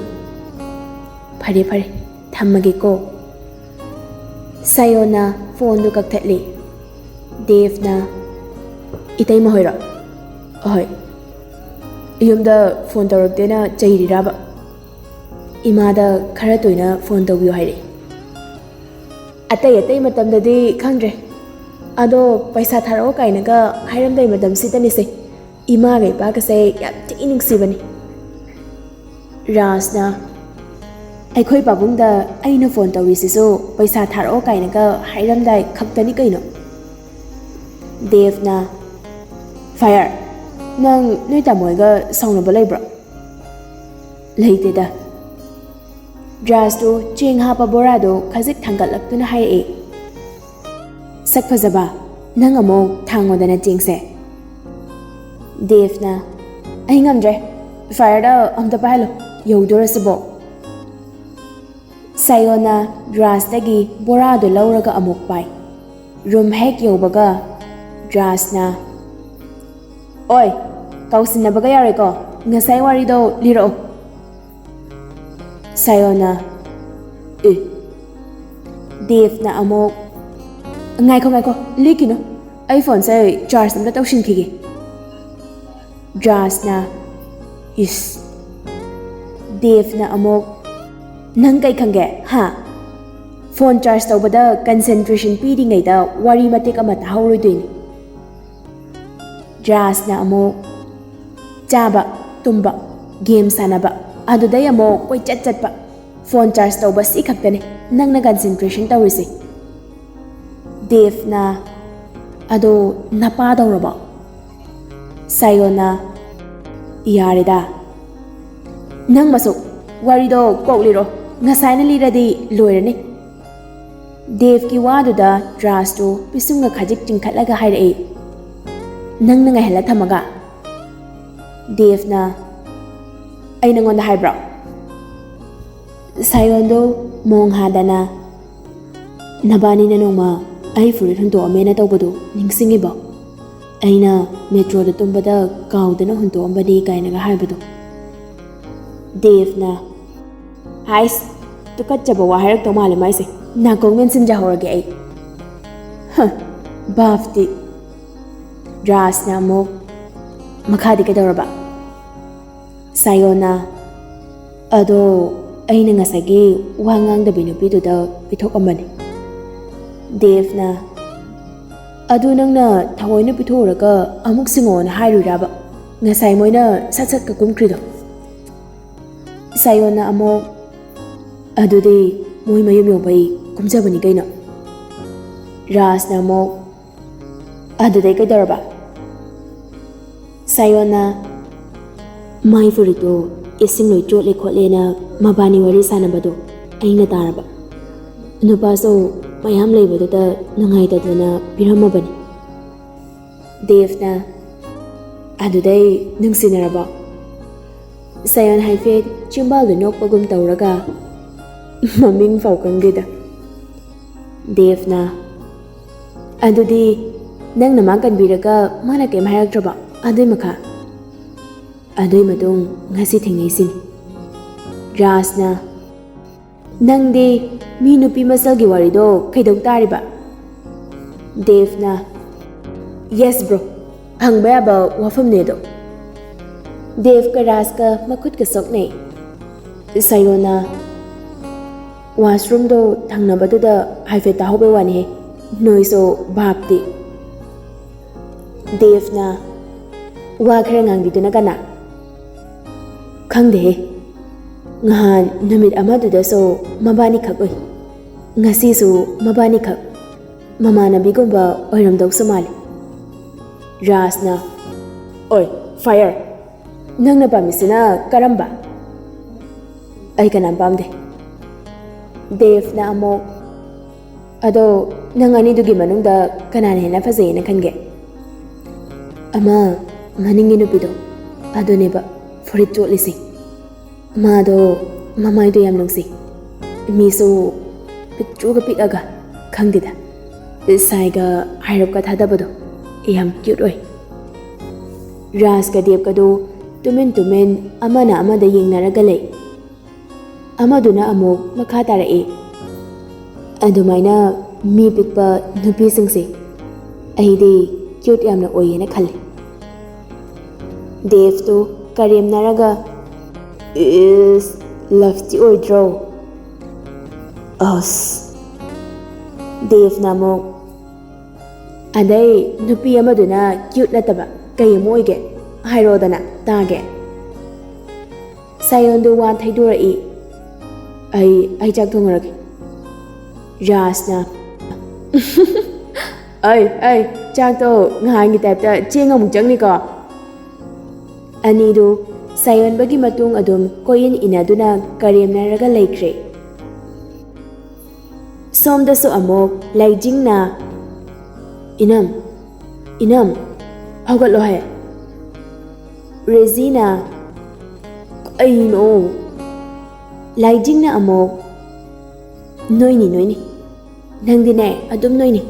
"ꯐꯔꯦ ꯐꯔꯦ, ꯊꯝꯃꯒꯦꯀꯣ꯫" ꯁꯥꯌꯣꯟꯅ ꯐꯣꯟꯗꯨ ꯀꯛꯊꯠꯂꯤ꯫ ꯗꯦꯕꯅ, "ꯏꯇꯩꯃ ꯍꯣꯏꯔꯣ?" "ꯍꯣꯏ꯫" "ꯌꯨꯝꯗ ꯐꯣꯟ ꯇꯧꯔꯛꯇꯦꯅ ꯆꯩꯔꯤꯔꯕ?" "ꯏꯃꯥꯗ ꯈꯔ ꯇꯣꯏꯅ ꯐꯣꯟ ꯇꯧꯕꯤꯌꯨ ꯍꯥꯏꯔꯛꯏ꯫" "ꯑꯇꯩ ꯑꯇꯩ ꯃꯇꯝꯗꯗꯤ ꯈꯪꯗ꯭ꯔꯦ, ꯑꯗꯣ ꯄꯩꯁꯥ ꯊꯥꯔꯛꯑꯣ ꯀꯥꯏꯅꯒ ꯍꯥꯏꯔꯝꯗꯥꯏ ꯃꯇꯝꯁꯤꯗꯅꯤꯁꯦ ꯏꯃꯥꯒ ꯏꯄꯥꯒꯁꯦ ꯌꯥꯝ ꯊꯤ ꯅꯨꯡꯁꯤꯕꯅꯤ꯫" ꯔꯥꯖꯅ, "ꯑꯩꯈꯣꯏ ꯄꯥꯕꯨꯡꯗ ꯑꯩꯅ ꯐꯣꯟ ꯇꯧꯔꯤꯁꯤꯁꯨ ꯄꯩꯁꯥ ꯊꯥꯔꯛꯑꯣ ꯀꯥꯏꯅꯒ ꯍꯥꯏꯔꯝꯗꯥꯏ ꯈꯛꯇꯅꯤ ꯀꯩꯅꯣ꯫" ꯗꯦꯕꯅ, "ꯐꯥꯌꯔ, ꯅꯪ ꯅꯣꯏ ꯇꯥꯃꯣꯒ ꯁꯥꯎꯅꯕ ꯂꯩꯕ꯭ꯔꯣ?" "ꯂꯩꯇꯦꯗ꯫" ꯗ꯭ꯔꯥꯁꯇꯨ ꯆꯦꯡ ꯍꯥꯞꯄ ꯕꯣꯔꯥꯗꯨ ꯈꯖꯤꯛ ꯊꯥꯡꯒꯠꯂꯛꯇꯨꯅ ꯍꯥꯏꯔꯛꯏ꯫ "ꯁꯛ ꯐꯖꯕ, ꯅꯪ ꯑꯃꯨꯛ ꯊꯥꯡꯉꯣꯗꯅ ꯆꯦꯡꯁꯦ꯫" ꯗꯦꯕꯅ, "ꯑꯩ ꯉꯝꯗ꯭ꯔꯦ, ꯐꯥꯏꯌꯔꯗ ꯑꯝꯇ ꯄꯥꯏꯍꯜꯂꯣ, ꯌꯧꯗꯣꯔꯁꯤꯕꯣ꯫" ꯁꯥꯌꯣꯅ ꯗ꯭ꯔꯥꯁꯇꯒꯤ ꯕꯣꯔꯥꯗꯨ ꯂꯧꯔꯒ ꯑꯃꯨꯛ ꯄꯥꯏ꯫ ꯔꯨꯝ ꯍꯦꯛ ꯌꯧꯕꯒ ꯗ꯭ꯔꯥꯁꯅ, "ꯑꯣꯏ, ꯀꯥꯎꯁꯤꯟꯅꯕꯒ ꯌꯥꯔꯣꯏꯀꯣ, ꯉꯁꯥꯏ ꯋꯥꯔꯤꯗꯣ ꯂꯤꯔꯛꯑꯣ꯫" ꯁꯥꯌꯣꯅ, "ꯑꯦ꯫" ꯗꯦꯕꯅ ꯑꯃꯨꯛ, "ꯉꯥꯏꯈꯣ, ꯉꯥꯏꯈꯣ, ꯂꯤꯈꯤꯅꯨ, ꯑꯩ ꯐꯣꯟꯁꯦ ꯆꯥꯔꯖ ꯑꯝꯇ ꯇꯧꯁꯤꯟꯈꯤꯒꯦ꯫" ꯗ꯭ꯔꯥꯁꯅ, "ꯏꯁ꯫" ꯗꯦꯕꯅ ꯑꯃꯨꯛ, "ꯅꯪ ꯀꯩ ꯈꯪꯒꯦ, ꯍꯥ? ꯐꯣꯟ ꯆꯥꯔꯖ ꯇꯧꯕꯗ ꯀꯟꯁꯦꯟꯇ꯭ꯔꯦꯁꯟ ꯄꯤꯔꯤꯉꯩꯗ ꯋꯥꯔꯤ ꯃꯇꯦꯛ ꯑꯃ ꯇꯥꯍꯧꯔꯣꯏꯗꯣꯏꯅꯤ꯫" ꯗ꯭ꯔꯥꯁꯅ ꯑꯃꯨꯛ, "ꯆꯥꯕ, ꯇꯨꯝꯕ, ꯒꯦꯝ ꯁꯥꯟꯅꯕ, ꯑꯗꯨꯗꯩ ꯑꯃꯨꯛ ꯀꯣꯏꯆꯠ ꯆꯠꯄ, ꯐꯣꯟ ꯆꯥꯔꯖ ꯇꯧꯕ, ꯁꯤ ꯈꯛꯇꯅꯦ ꯅꯪꯅ ꯀꯟꯁꯦꯟꯇ꯭ꯔꯦꯁꯟ ꯇꯧꯔꯤꯁꯦ꯫" ꯗꯦꯕꯅ, "ꯑꯗꯣ ꯅꯄꯥꯗꯧꯔꯕꯣ?" ꯁꯥꯌꯣꯅ, "ꯌꯥꯔꯦꯗ, ꯅꯪ ꯃꯁꯨ ꯋꯥꯔꯤꯗꯣ ꯀꯣꯛ ꯂꯤꯔꯣ, ꯉꯁꯥꯏꯅ ꯂꯤꯔꯗꯤ ꯂꯣꯏꯔꯅꯤ꯫" ꯗꯦꯕꯀꯤ ꯋꯥꯗꯨꯗ ꯗ꯭ꯔꯥꯁꯇꯨ ꯄꯤꯁꯨꯝꯒ ꯈꯖꯤꯛ ꯆꯤꯡꯈꯠꯂꯒ ꯍꯥꯏꯔꯛꯏ, "ꯅꯪꯅ ꯉꯥꯏꯍꯜꯂ ꯊꯝꯃꯒ?" ꯗꯦꯕꯅ, "ꯑꯩ ꯅꯪꯉꯣꯟꯗ ꯍꯥꯏꯕ꯭ꯔꯣ?" ꯁꯥꯌꯣꯟꯗꯣ ꯃꯣꯡ ꯍꯥꯗꯅ, "ꯅꯕꯥꯅꯤꯅ ꯅꯣꯡꯃ ꯑꯩ ꯐꯨꯔꯤꯠ ꯍꯨꯟꯇꯣꯛꯑꯝꯃꯦꯅ ꯇꯧꯕꯗꯣ ꯅꯤꯡꯁꯤꯡꯉꯤꯕꯣ? ꯑꯩꯅ ꯃꯦꯇ꯭ꯔꯣꯗ ꯇꯨꯝꯕꯗ ꯀꯥꯎꯗꯅ ꯍꯨꯟꯇꯣꯛꯑꯝꯕꯅꯤ ꯀꯥꯏꯅꯒ ꯍꯥꯏꯕꯗꯣ꯫" ꯗꯦꯕꯅ, "ꯍꯥꯏꯁ, ꯇꯨꯀꯠꯆꯕ ꯋꯥ ꯍꯥꯏꯔꯛꯇꯧ ꯃꯥꯜꯂꯦ ꯃꯥꯏꯁꯦ, ꯅꯥꯀꯣꯡ ꯃꯦꯟꯁꯤꯟꯖꯍꯧꯔꯒꯦ ꯑꯩ꯫ ꯍ, ꯕꯥꯞꯇꯤ꯫" ꯗ꯭ꯔꯥꯁꯅ ꯑꯃꯨꯛ, "ꯃꯈꯥꯗꯤ ꯀꯩꯗꯧꯔꯕ?" ꯁꯥꯌꯣꯅ, "ꯑꯗꯣ ꯑꯩꯅ ꯉꯁꯥꯏꯒꯤ ꯋꯥ ꯉꯥꯡꯗꯕꯤ ꯅꯨꯄꯤꯗꯨꯗ ꯄꯤꯊꯣꯛꯑꯝꯕꯅꯤ꯫" ꯗꯦꯕꯅ, "ꯑꯗꯨ ꯅꯪꯅ ꯊꯑꯣꯏꯅ ꯄꯤꯊꯣꯛꯎꯔꯒ ꯑꯃꯨꯛ ꯁꯤꯡꯉꯣꯅ ꯍꯥꯏꯔꯨꯏꯔꯕ, ꯉꯁꯥꯏ ꯃꯣꯏꯅ ꯁꯠ ꯁꯠꯀ ꯀꯨꯝꯈ꯭ꯔꯤꯗꯣ?" ꯁꯥꯌꯣꯟꯅ ꯑꯃꯨꯛ, "ꯑꯗꯨꯗꯤ ꯃꯣꯏ ꯃꯌꯨꯝ ꯌꯧꯕꯩ ꯀꯨꯝꯖꯕꯅꯤ ꯀꯩꯅꯣ꯫" ꯔꯥꯖꯅ ꯑꯃꯨꯛ, "ꯑꯗꯨꯗꯩ ꯀꯩꯗꯧꯔꯕ?" ꯁꯥꯌꯣꯟꯅ, "ꯃꯥꯏ ꯐꯨꯔꯤꯠꯇꯣ ꯏꯁꯤꯡ ꯂꯣꯏ ꯆꯣꯠꯂꯦ ꯈꯣꯠꯂꯦꯅ ꯃꯕꯥꯅꯤ ꯋꯥꯔꯤ ꯁꯥꯟꯅꯕꯗꯣ ꯑꯩꯅ ꯇꯥꯔꯕ꯫ ꯅꯨꯄꯥꯁꯨ ꯃꯌꯥꯝ ꯂꯩꯕꯗꯨꯗ ꯅꯨꯡꯉꯥꯏꯇꯗꯅ ꯄꯤꯔꯝꯃꯕꯅꯤ꯫ ꯗꯦꯕꯅ, "ꯑꯗꯨꯗꯩ ꯅꯨꯡꯁꯤꯅꯔꯕꯣ?" ꯁꯥꯌꯣꯟ ꯍꯥꯏꯐꯦꯠ ꯆꯤꯝꯕꯥꯜꯗ ꯅꯣꯛꯄꯒꯨꯝ ꯇꯧꯔꯒ, "ꯃꯃꯤꯡ ꯐꯥꯎ ꯈꯪꯗꯦꯗ꯫" ꯗꯦꯕꯅ, "ꯑꯗꯨꯗꯤ ꯅꯪꯅ ꯃꯥ ꯀꯟꯕꯤꯔꯒ ꯃꯥꯅ ꯀꯩꯝ ꯍꯥꯏꯔꯛꯇ꯭ꯔꯕꯣ? ꯑꯗꯨꯏ ꯃꯈꯥ?" "ꯑꯗꯨꯏ ꯃꯇꯨꯡ ꯉꯁꯤ ꯊꯦꯡꯅꯩꯁꯤꯅꯤ꯫" ꯔꯥꯖꯅ, "ꯅꯪꯗꯤ ꯃꯤ ꯅꯨꯄꯤ ꯃꯁꯛꯒꯤ ꯋꯥꯔꯤꯗꯣ ꯀꯩꯗꯧ ꯇꯥꯔꯤꯕ?" ꯗꯦꯕꯅ, "Yes bro, ꯍꯪꯕ ꯌꯥꯕ ꯋꯥꯐꯝꯅꯦ ꯑꯗꯣ꯫" ꯗꯦꯕꯀ ꯔꯥꯖꯀ ꯃꯈꯨꯠꯀ ꯁꯣꯛꯅꯩ꯫ ꯁꯥꯌꯣꯟꯅ, "ꯋꯥꯁꯔꯨꯝꯗꯣ ꯊꯪꯅꯕꯗꯨꯗ ꯍꯥꯏꯐꯦꯠ ꯇꯥꯍꯧꯕꯩ ꯋꯥꯅꯤꯍꯦ, ꯅꯣꯏꯁꯨ ꯚꯥꯞꯇꯤ꯫" ꯗꯦꯕꯅ, "ꯋꯥ ꯈꯔ ꯉꯥꯡꯕꯤꯗꯨꯅ ꯀꯅꯥ?" "ꯈꯪꯗꯦꯍꯦ, ꯉꯍꯥꯟ ꯅꯨꯃꯤꯠ ꯑꯃꯗꯨꯗꯁꯨ ꯃꯕꯥꯅꯤꯈꯛ ꯎꯏ, ꯉꯁꯤꯁꯨ ꯃꯕꯥꯅꯤꯈꯛ꯫ ꯃꯃꯥꯟꯅꯕꯤꯒꯨꯝꯕ ꯑꯣꯏꯔꯝꯗꯧꯁꯨ ꯃꯥꯜꯂꯤ꯫" ꯔꯥꯖꯅ, "ꯑꯣꯏ, fire, ꯅꯪꯅ ꯄꯥꯝꯃꯤꯁꯤꯅ ꯀꯔꯝꯕ?" "ꯑꯩ ꯀꯅꯥꯝ ꯄꯥꯝꯗꯦ꯫" ꯗꯦꯕꯅ ꯑꯃꯨꯛ, "ꯑꯗꯣ ꯅꯪ ꯑꯅꯤꯗꯨꯒꯤ ꯃꯅꯨꯡꯗ ꯀꯅꯥꯅ ꯍꯦꯟꯅ ꯐꯖꯩꯌꯦꯅ ꯈꯟꯒꯦ?" "ꯑꯃ ꯃꯅꯤꯡꯒꯤ ꯅꯨꯄꯤꯗꯣ, ꯑꯗꯨꯅꯦꯕ ꯐꯨꯔꯤꯠ ꯆꯣꯠꯂꯤꯁꯦ꯫ ꯃꯥꯗꯣ ꯃꯃꯥꯏꯗꯣ ꯌꯥꯝ ꯅꯨꯡꯁꯤ, ꯃꯤꯁꯨ ꯄꯤꯛꯇ꯭ꯔꯨꯒ ꯄꯤꯛꯑꯒ, ꯈꯪꯗꯦꯗ, ꯁꯥꯏꯒ ꯍꯥꯏꯔꯞꯀ ꯊꯥꯗꯕꯗꯣ ꯌꯥꯝ cute ꯑꯣꯏ꯫" ꯔꯥꯖꯀ ꯗꯦꯕꯀꯗꯣ ꯇꯨꯃꯤꯟ ꯇꯨꯃꯤꯟ ꯑꯃꯅ ꯑꯃꯗ ꯌꯦꯡꯅꯔꯒ ꯂꯩ꯫ ꯑꯃꯗꯨꯅ ꯑꯃꯨꯛ ꯃꯈꯥ ꯇꯥꯔꯛꯏ, "ꯑꯗꯨꯃꯥꯏꯅ ꯃꯤ ꯄꯤꯛꯄ ꯅꯨꯄꯤꯁꯤꯡꯁꯦ ꯑꯩꯗꯤ cute ꯌꯥꯝꯅ ꯑꯣꯏꯌꯦꯅ ꯈꯜꯂꯤ꯫" ꯗꯦꯕꯇꯨ ꯀꯔꯦꯝꯅꯔꯒ, "ꯏꯁ, loveꯇꯤ ꯑꯣꯏꯗ꯭ꯔꯣ?" ꯑꯁ꯫ ꯗꯦꯕꯅ ꯑꯃꯨꯛ, "ꯑꯗꯩ ꯅꯨꯄꯤ ꯑꯃꯗꯨꯅ cute ꯅꯠꯇꯕ ꯀꯩ ꯑꯃ ꯑꯣꯏꯒꯦ? ꯍꯥꯏꯔꯛꯑꯣꯗꯅ ꯇꯥꯒꯦ꯫" ꯁꯥꯌꯣꯟꯗꯨ ꯋꯥ ꯊꯩꯗꯣꯔꯛꯏ, "ꯑꯩ, ꯑꯩ ꯆꯥꯛ ꯊꯣꯡꯉꯨꯔꯒꯦ꯫" ꯔꯥꯖꯅ, "ꯑꯩ, ꯑꯩ, ꯆꯥꯛꯇꯣ ꯉꯍꯥꯟꯒꯤ typeꯇ ꯆꯦꯡ ꯑꯃꯨꯛ ꯆꯪꯅꯤꯀꯣ?" ꯑꯅꯤꯗꯨ ꯁꯥꯌꯣꯟꯕꯒꯤ ꯃꯇꯨꯡ ꯑꯗꯨꯝ ꯀꯣꯏꯏꯟ ꯏꯟꯅꯗꯨꯅ ꯀꯔꯦꯝꯅꯔꯒ ꯂꯩꯈ꯭ꯔꯦ꯫ ꯁꯣꯝꯗꯁꯨ ꯑꯃꯨꯛ ꯂꯥꯏꯖꯤꯡꯅ, "ꯏꯅꯝ, ꯏꯅꯝ, ꯍꯧꯒꯠꯂꯣꯍꯦ!" ꯔꯦꯖꯤꯅ, "ꯀꯩꯅꯣ?" ꯂꯥꯏꯖꯤꯡꯅ ꯑꯃꯨꯛ, "ꯅꯣꯏꯅꯤ, ꯅꯣꯏꯅꯤ꯫ ꯅꯪꯗꯤꯅꯦ, ꯑꯗꯨꯝ ꯅꯣꯏꯅꯤ꯫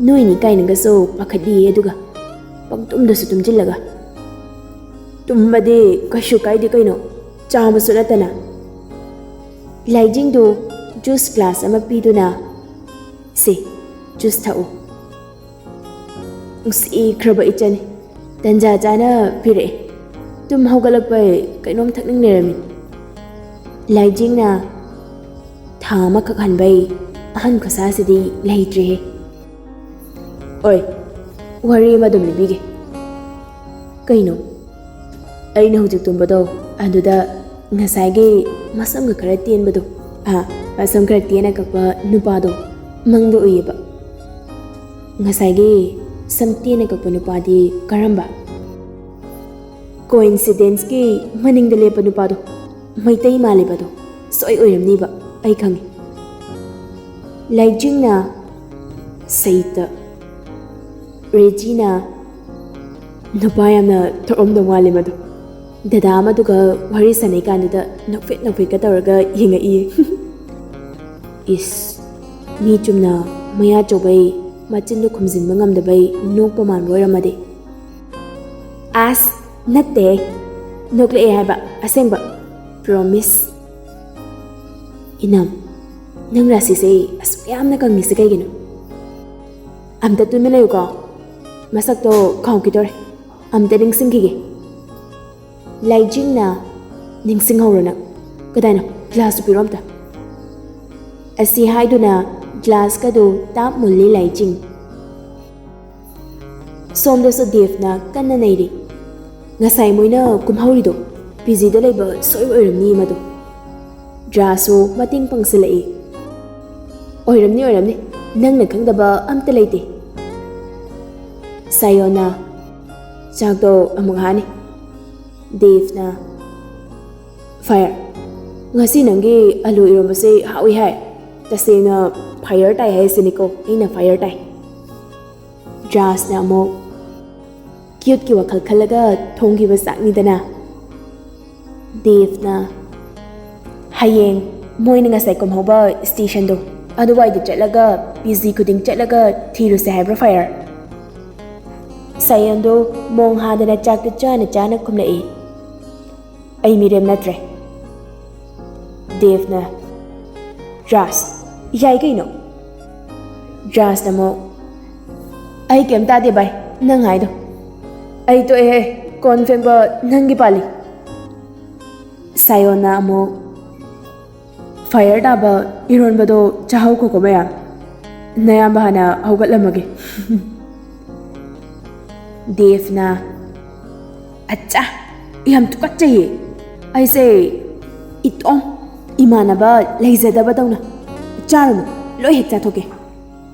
ꯅꯣꯏꯅꯤ ꯀꯥꯏꯅꯒꯁꯨ ꯄꯥꯈꯠꯂꯤ, ꯑꯗꯨꯒ ꯄꯪꯇꯨꯝꯗꯁꯨ ꯇꯨꯝꯁꯤꯜꯂꯒ꯫ ꯇꯨꯝꯕꯗꯤ ꯀꯩꯁꯨ ꯀꯥꯏꯗꯦ ꯀꯩꯅꯣ, ꯆꯥꯕꯁꯨ ꯅꯠꯇꯅ꯫" ꯂꯥꯏꯖꯤꯡꯗꯨ ꯖꯨꯁ ꯒ꯭ꯂꯥꯁ ꯑꯃ ꯄꯤꯗꯨꯅ, "ꯁꯦ, ꯖꯨꯁ ꯊꯛꯎ꯫ ꯅꯨꯡꯁꯤꯈ꯭ꯔꯕ ꯏꯆꯟ, ꯇꯟꯖꯥ ꯆꯥꯅ ꯄꯤꯔꯛꯑꯦ꯫ ꯇꯨꯝ ꯍꯧꯒꯠꯂꯛꯄꯩ ꯀꯩꯅꯣꯝ ꯊꯛꯅꯤꯡ ꯂꯩꯔꯝꯃꯤ꯫" ꯂꯥꯏꯖꯤꯡꯅ, "ꯊꯥ ꯑꯃꯈꯛ ꯍꯟꯕꯩ ꯑꯍꯟ ꯈꯨꯁꯥꯁꯤꯗꯤ ꯂꯩꯇ꯭ꯔꯦꯍꯦ꯫ ꯑꯣꯏ, ꯋꯥꯔꯤ ꯑꯃ ꯑꯗꯨꯝ ꯂꯤꯕꯤꯒꯦ꯫" "ꯀꯩꯅꯣ?" "ꯑꯩꯅ ꯍꯧꯖꯤꯛ ꯇꯨꯝꯕꯗꯣ, ꯑꯗꯨꯗ ꯉꯁꯥꯏꯒꯤ ꯃꯁꯝꯒ ꯈꯔ ꯇꯦꯟꯕꯗꯣ, ꯑꯥ, ꯃꯁꯝ ꯈꯔ ꯇꯦꯟꯅ ꯀꯛꯄ ꯅꯨꯄꯥꯗꯣ ꯃꯪꯗ ꯎꯏꯌꯦꯕ꯫" "ꯉꯁꯥꯏꯒꯤ ꯁꯝ ꯇꯦꯟꯅ ꯀꯛꯄ ꯅꯨꯄꯥꯗꯤ ꯀꯔꯝꯕ?" "ꯀꯣꯏꯟꯁꯤꯗꯦꯟꯁꯀꯤ ꯃꯅꯤꯡꯗ ꯂꯦꯞꯄ ꯅꯨꯄꯥꯗꯣ, ꯃꯩꯇꯩ ꯃꯥꯜꯂꯤꯕꯗꯣ, ꯁꯣꯏ ꯑꯣꯏꯔꯝꯅꯤꯕ, ꯑꯩ ꯈꯪꯉꯤ꯫" ꯂꯥꯏꯖꯤꯡꯅ, "ꯁꯩꯇ꯫" ꯔꯦꯖꯤꯅ, "ꯅꯨꯄꯥ ꯌꯥꯝꯅ ꯊꯣꯛꯑꯝꯗꯧ ꯃꯥꯜꯂꯦ ꯃꯗꯣ꯫ ꯗꯗꯥ ꯑꯃꯗꯨꯒ ꯋꯥꯔꯤ ꯁꯥꯟꯅꯩ ꯀꯥꯟꯗꯨꯗ ꯅꯣꯛꯐꯦꯠ ꯅꯣꯛꯐꯦꯠꯀ ꯇꯧꯔꯒ ꯌꯦꯡꯉꯛꯏꯌꯦ꯫" "ꯏꯁ, ꯃꯤ ꯆꯨꯝꯅ ꯃꯌꯥ ꯆꯧꯕꯩ ꯃꯆꯤꯟꯗꯣ ꯈꯨꯝꯖꯤꯟꯕ ꯉꯝꯗꯕꯩ ꯅꯣꯛꯄ ꯃꯥꯟꯕ ꯑꯣꯏꯔꯝꯃꯗꯤ?" "ꯑꯁ, ꯅꯠꯇꯦ, ꯅꯣꯛꯂꯛꯑꯦ ꯍꯥꯏꯕ, ꯑꯁꯦꯡꯕ, ꯄ꯭ꯔꯣꯃꯤꯁ꯫" "ꯏꯅꯝ, ꯅꯪ ꯔꯥꯁꯤꯁꯦ ꯑꯁꯨꯛ ꯌꯥꯝꯅ ꯀꯪꯉꯤꯁꯦ ꯀꯩꯒꯤꯅꯣ?" "ꯑꯝꯇ ꯇꯨꯃꯤꯟ ꯂꯩꯌꯨꯀꯣ, ꯃꯁꯛꯇꯣ ꯀꯥꯎꯈꯤꯗꯣꯔꯦ, ꯑꯝꯇ ꯅꯤꯡꯁꯤꯡꯈꯤꯒꯦ꯫" ꯂꯥꯏꯖꯤꯡꯅ, "ꯅꯤꯡꯁꯤꯡꯍꯧꯔꯣ ꯅꯪ꯫ ꯀꯗꯥꯏꯅꯣ? ꯒ꯭ꯂꯥꯁꯇꯨ ꯄꯤꯔꯣ ꯑꯝꯇ꯫" ꯑꯁꯤ ꯍꯥꯏꯗꯨꯅ ꯒ꯭ꯂꯥꯁꯀꯗꯨ ꯇꯥꯞ ꯃꯨꯜꯂꯤ ꯂꯥꯏꯖꯤꯡ꯫ ꯁꯣꯝꯗꯁꯨ ꯗꯦꯕꯅ ꯀꯟꯅ ꯅꯩꯔꯤ꯫ "ꯉꯁꯥꯏ ꯃꯣꯏꯅ ꯀꯨꯝꯍꯧꯔꯤꯗꯣ ꯄꯤ ꯖꯤꯗ ꯂꯩꯕ ꯁꯣꯏꯕ ꯑꯣꯏꯔꯝꯅꯤ ꯃꯗꯣ꯫" ꯗ꯭ꯔꯥꯁꯨ ꯃꯇꯦꯡ ꯄꯥꯡꯁꯤꯜꯂꯛꯏ꯫ "ꯑꯣꯏꯔꯝꯅꯤ, ꯑꯣꯏꯔꯝꯅꯤ꯫ ꯅꯪꯅ ꯈꯪꯗꯕ ꯑꯝꯇ ꯂꯩꯇꯦ꯫" ꯁꯥꯌꯣꯅ, "ꯆꯥꯛꯇꯣ ꯑꯃꯨꯛ ꯍꯥꯅꯤ꯫" ꯗꯦꯕꯅ, "ꯐꯥꯌꯔ, ꯉꯁꯤ ꯅꯪꯒꯤ ꯑꯂꯨ ꯏꯔꯣꯝꯕꯁꯦ ꯍꯥꯎꯏ ꯍꯥꯏ꯫ ꯇꯁꯦꯡꯅ ꯐꯥꯌꯔ ꯇꯥꯏ ꯍꯥꯏꯁꯤꯅꯤꯀꯣ, ꯑꯩꯅ ꯐꯥꯌꯔ ꯇꯥꯏ꯫" ꯔꯥꯖꯅ ꯑꯃꯨꯛ ꯀ꯭ꯌꯨꯠꯀꯤ ꯋꯥꯈꯜ ꯈꯜꯂꯒ ꯊꯣꯡꯈꯤꯕ ꯆꯥꯛꯅꯤꯗꯅ꯫ ꯗꯦꯕꯅ, "ꯍꯌꯦꯡ ꯃꯣꯏꯅ ꯉꯁꯥꯏ ꯀꯨꯝꯍꯧꯕ ꯁ꯭ꯇꯦꯁꯟꯗꯣ, ꯑꯗꯨꯋꯥꯏꯗ ꯆꯠꯂꯒ ꯄꯤ ꯖꯤ ꯈꯨꯗꯤꯡ ꯆꯠꯂꯒ ꯊꯤꯔꯨꯁꯦ ꯍꯥꯏꯕ꯭ꯔꯣ, ꯐꯥꯌꯔ?" ꯁꯥꯌꯣꯟꯗꯣ ꯃꯣꯡ ꯍꯥꯗꯅ ꯆꯥꯛꯇ ꯆꯥꯅ ꯆꯥꯅ ꯈꯨꯝꯂꯛꯏ꯫ "ꯑꯩ ꯃꯤꯔꯦꯝ ꯅꯠꯇ꯭ꯔꯦ꯫" ꯗꯦꯕꯅ, "ꯔꯥꯖ, ꯌꯥꯏ ꯀꯩꯅꯣ?" ꯔꯥꯖꯅ ꯑꯃꯨꯛ, "ꯑꯩ ꯀꯩꯝ ꯇꯥꯗꯦ ꯚꯥꯏ, ꯅꯪ ꯍꯥꯏꯗꯣ꯫ ꯑꯩ ꯇꯣꯛꯑꯦꯍꯦ, ꯀꯣꯟ ꯐꯦꯡꯕ ꯅꯪꯒꯤ ꯄꯥꯜꯂꯤ꯫" ꯁꯥꯌꯣꯟꯅ ꯑꯃꯨꯛ, "ꯐꯥꯌꯔ ꯇꯥꯕ ꯏꯔꯣꯟꯕꯗꯣ ꯆꯥꯍꯧꯈꯣꯀꯣ ꯃꯌꯥꯝ, ꯅꯌꯥꯝꯕ ꯍꯥꯟꯅ ꯍꯧꯒꯠꯂꯝꯃꯒꯦ꯫" ꯗꯦꯕꯅ, "ꯑꯠꯆꯥ, ꯌꯥꯝ ꯇꯨꯀꯠꯆꯩꯌꯦ꯫ ꯑꯩꯁꯦ ꯏꯇꯣꯝ ꯏꯃꯥꯟꯅꯕ ꯂꯩꯖꯗꯕꯗꯧꯅ꯫ ꯆꯥꯔꯨꯅꯨ, ꯂꯣꯏ ꯍꯦꯛ ꯆꯥꯊꯣꯛꯀꯦ꯫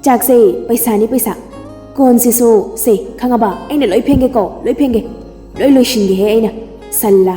ꯆꯥꯛꯁꯦ ꯄꯩꯁꯥꯅꯤ ꯄꯩꯁꯥ꯫ ꯀꯣꯟꯁꯤꯁꯨ ꯁꯦ, ꯈꯪꯉꯕ? ꯑꯩꯅ ꯂꯣꯏ ꯐꯦꯡꯒꯦꯀꯣ, ꯂꯣꯏ ꯐꯦꯡꯒꯦ꯫ ꯂꯣꯏ ꯂꯣꯏꯁꯤꯟꯒꯦꯍꯦ ꯑꯩꯅ꯫ ꯁꯜꯂꯥ,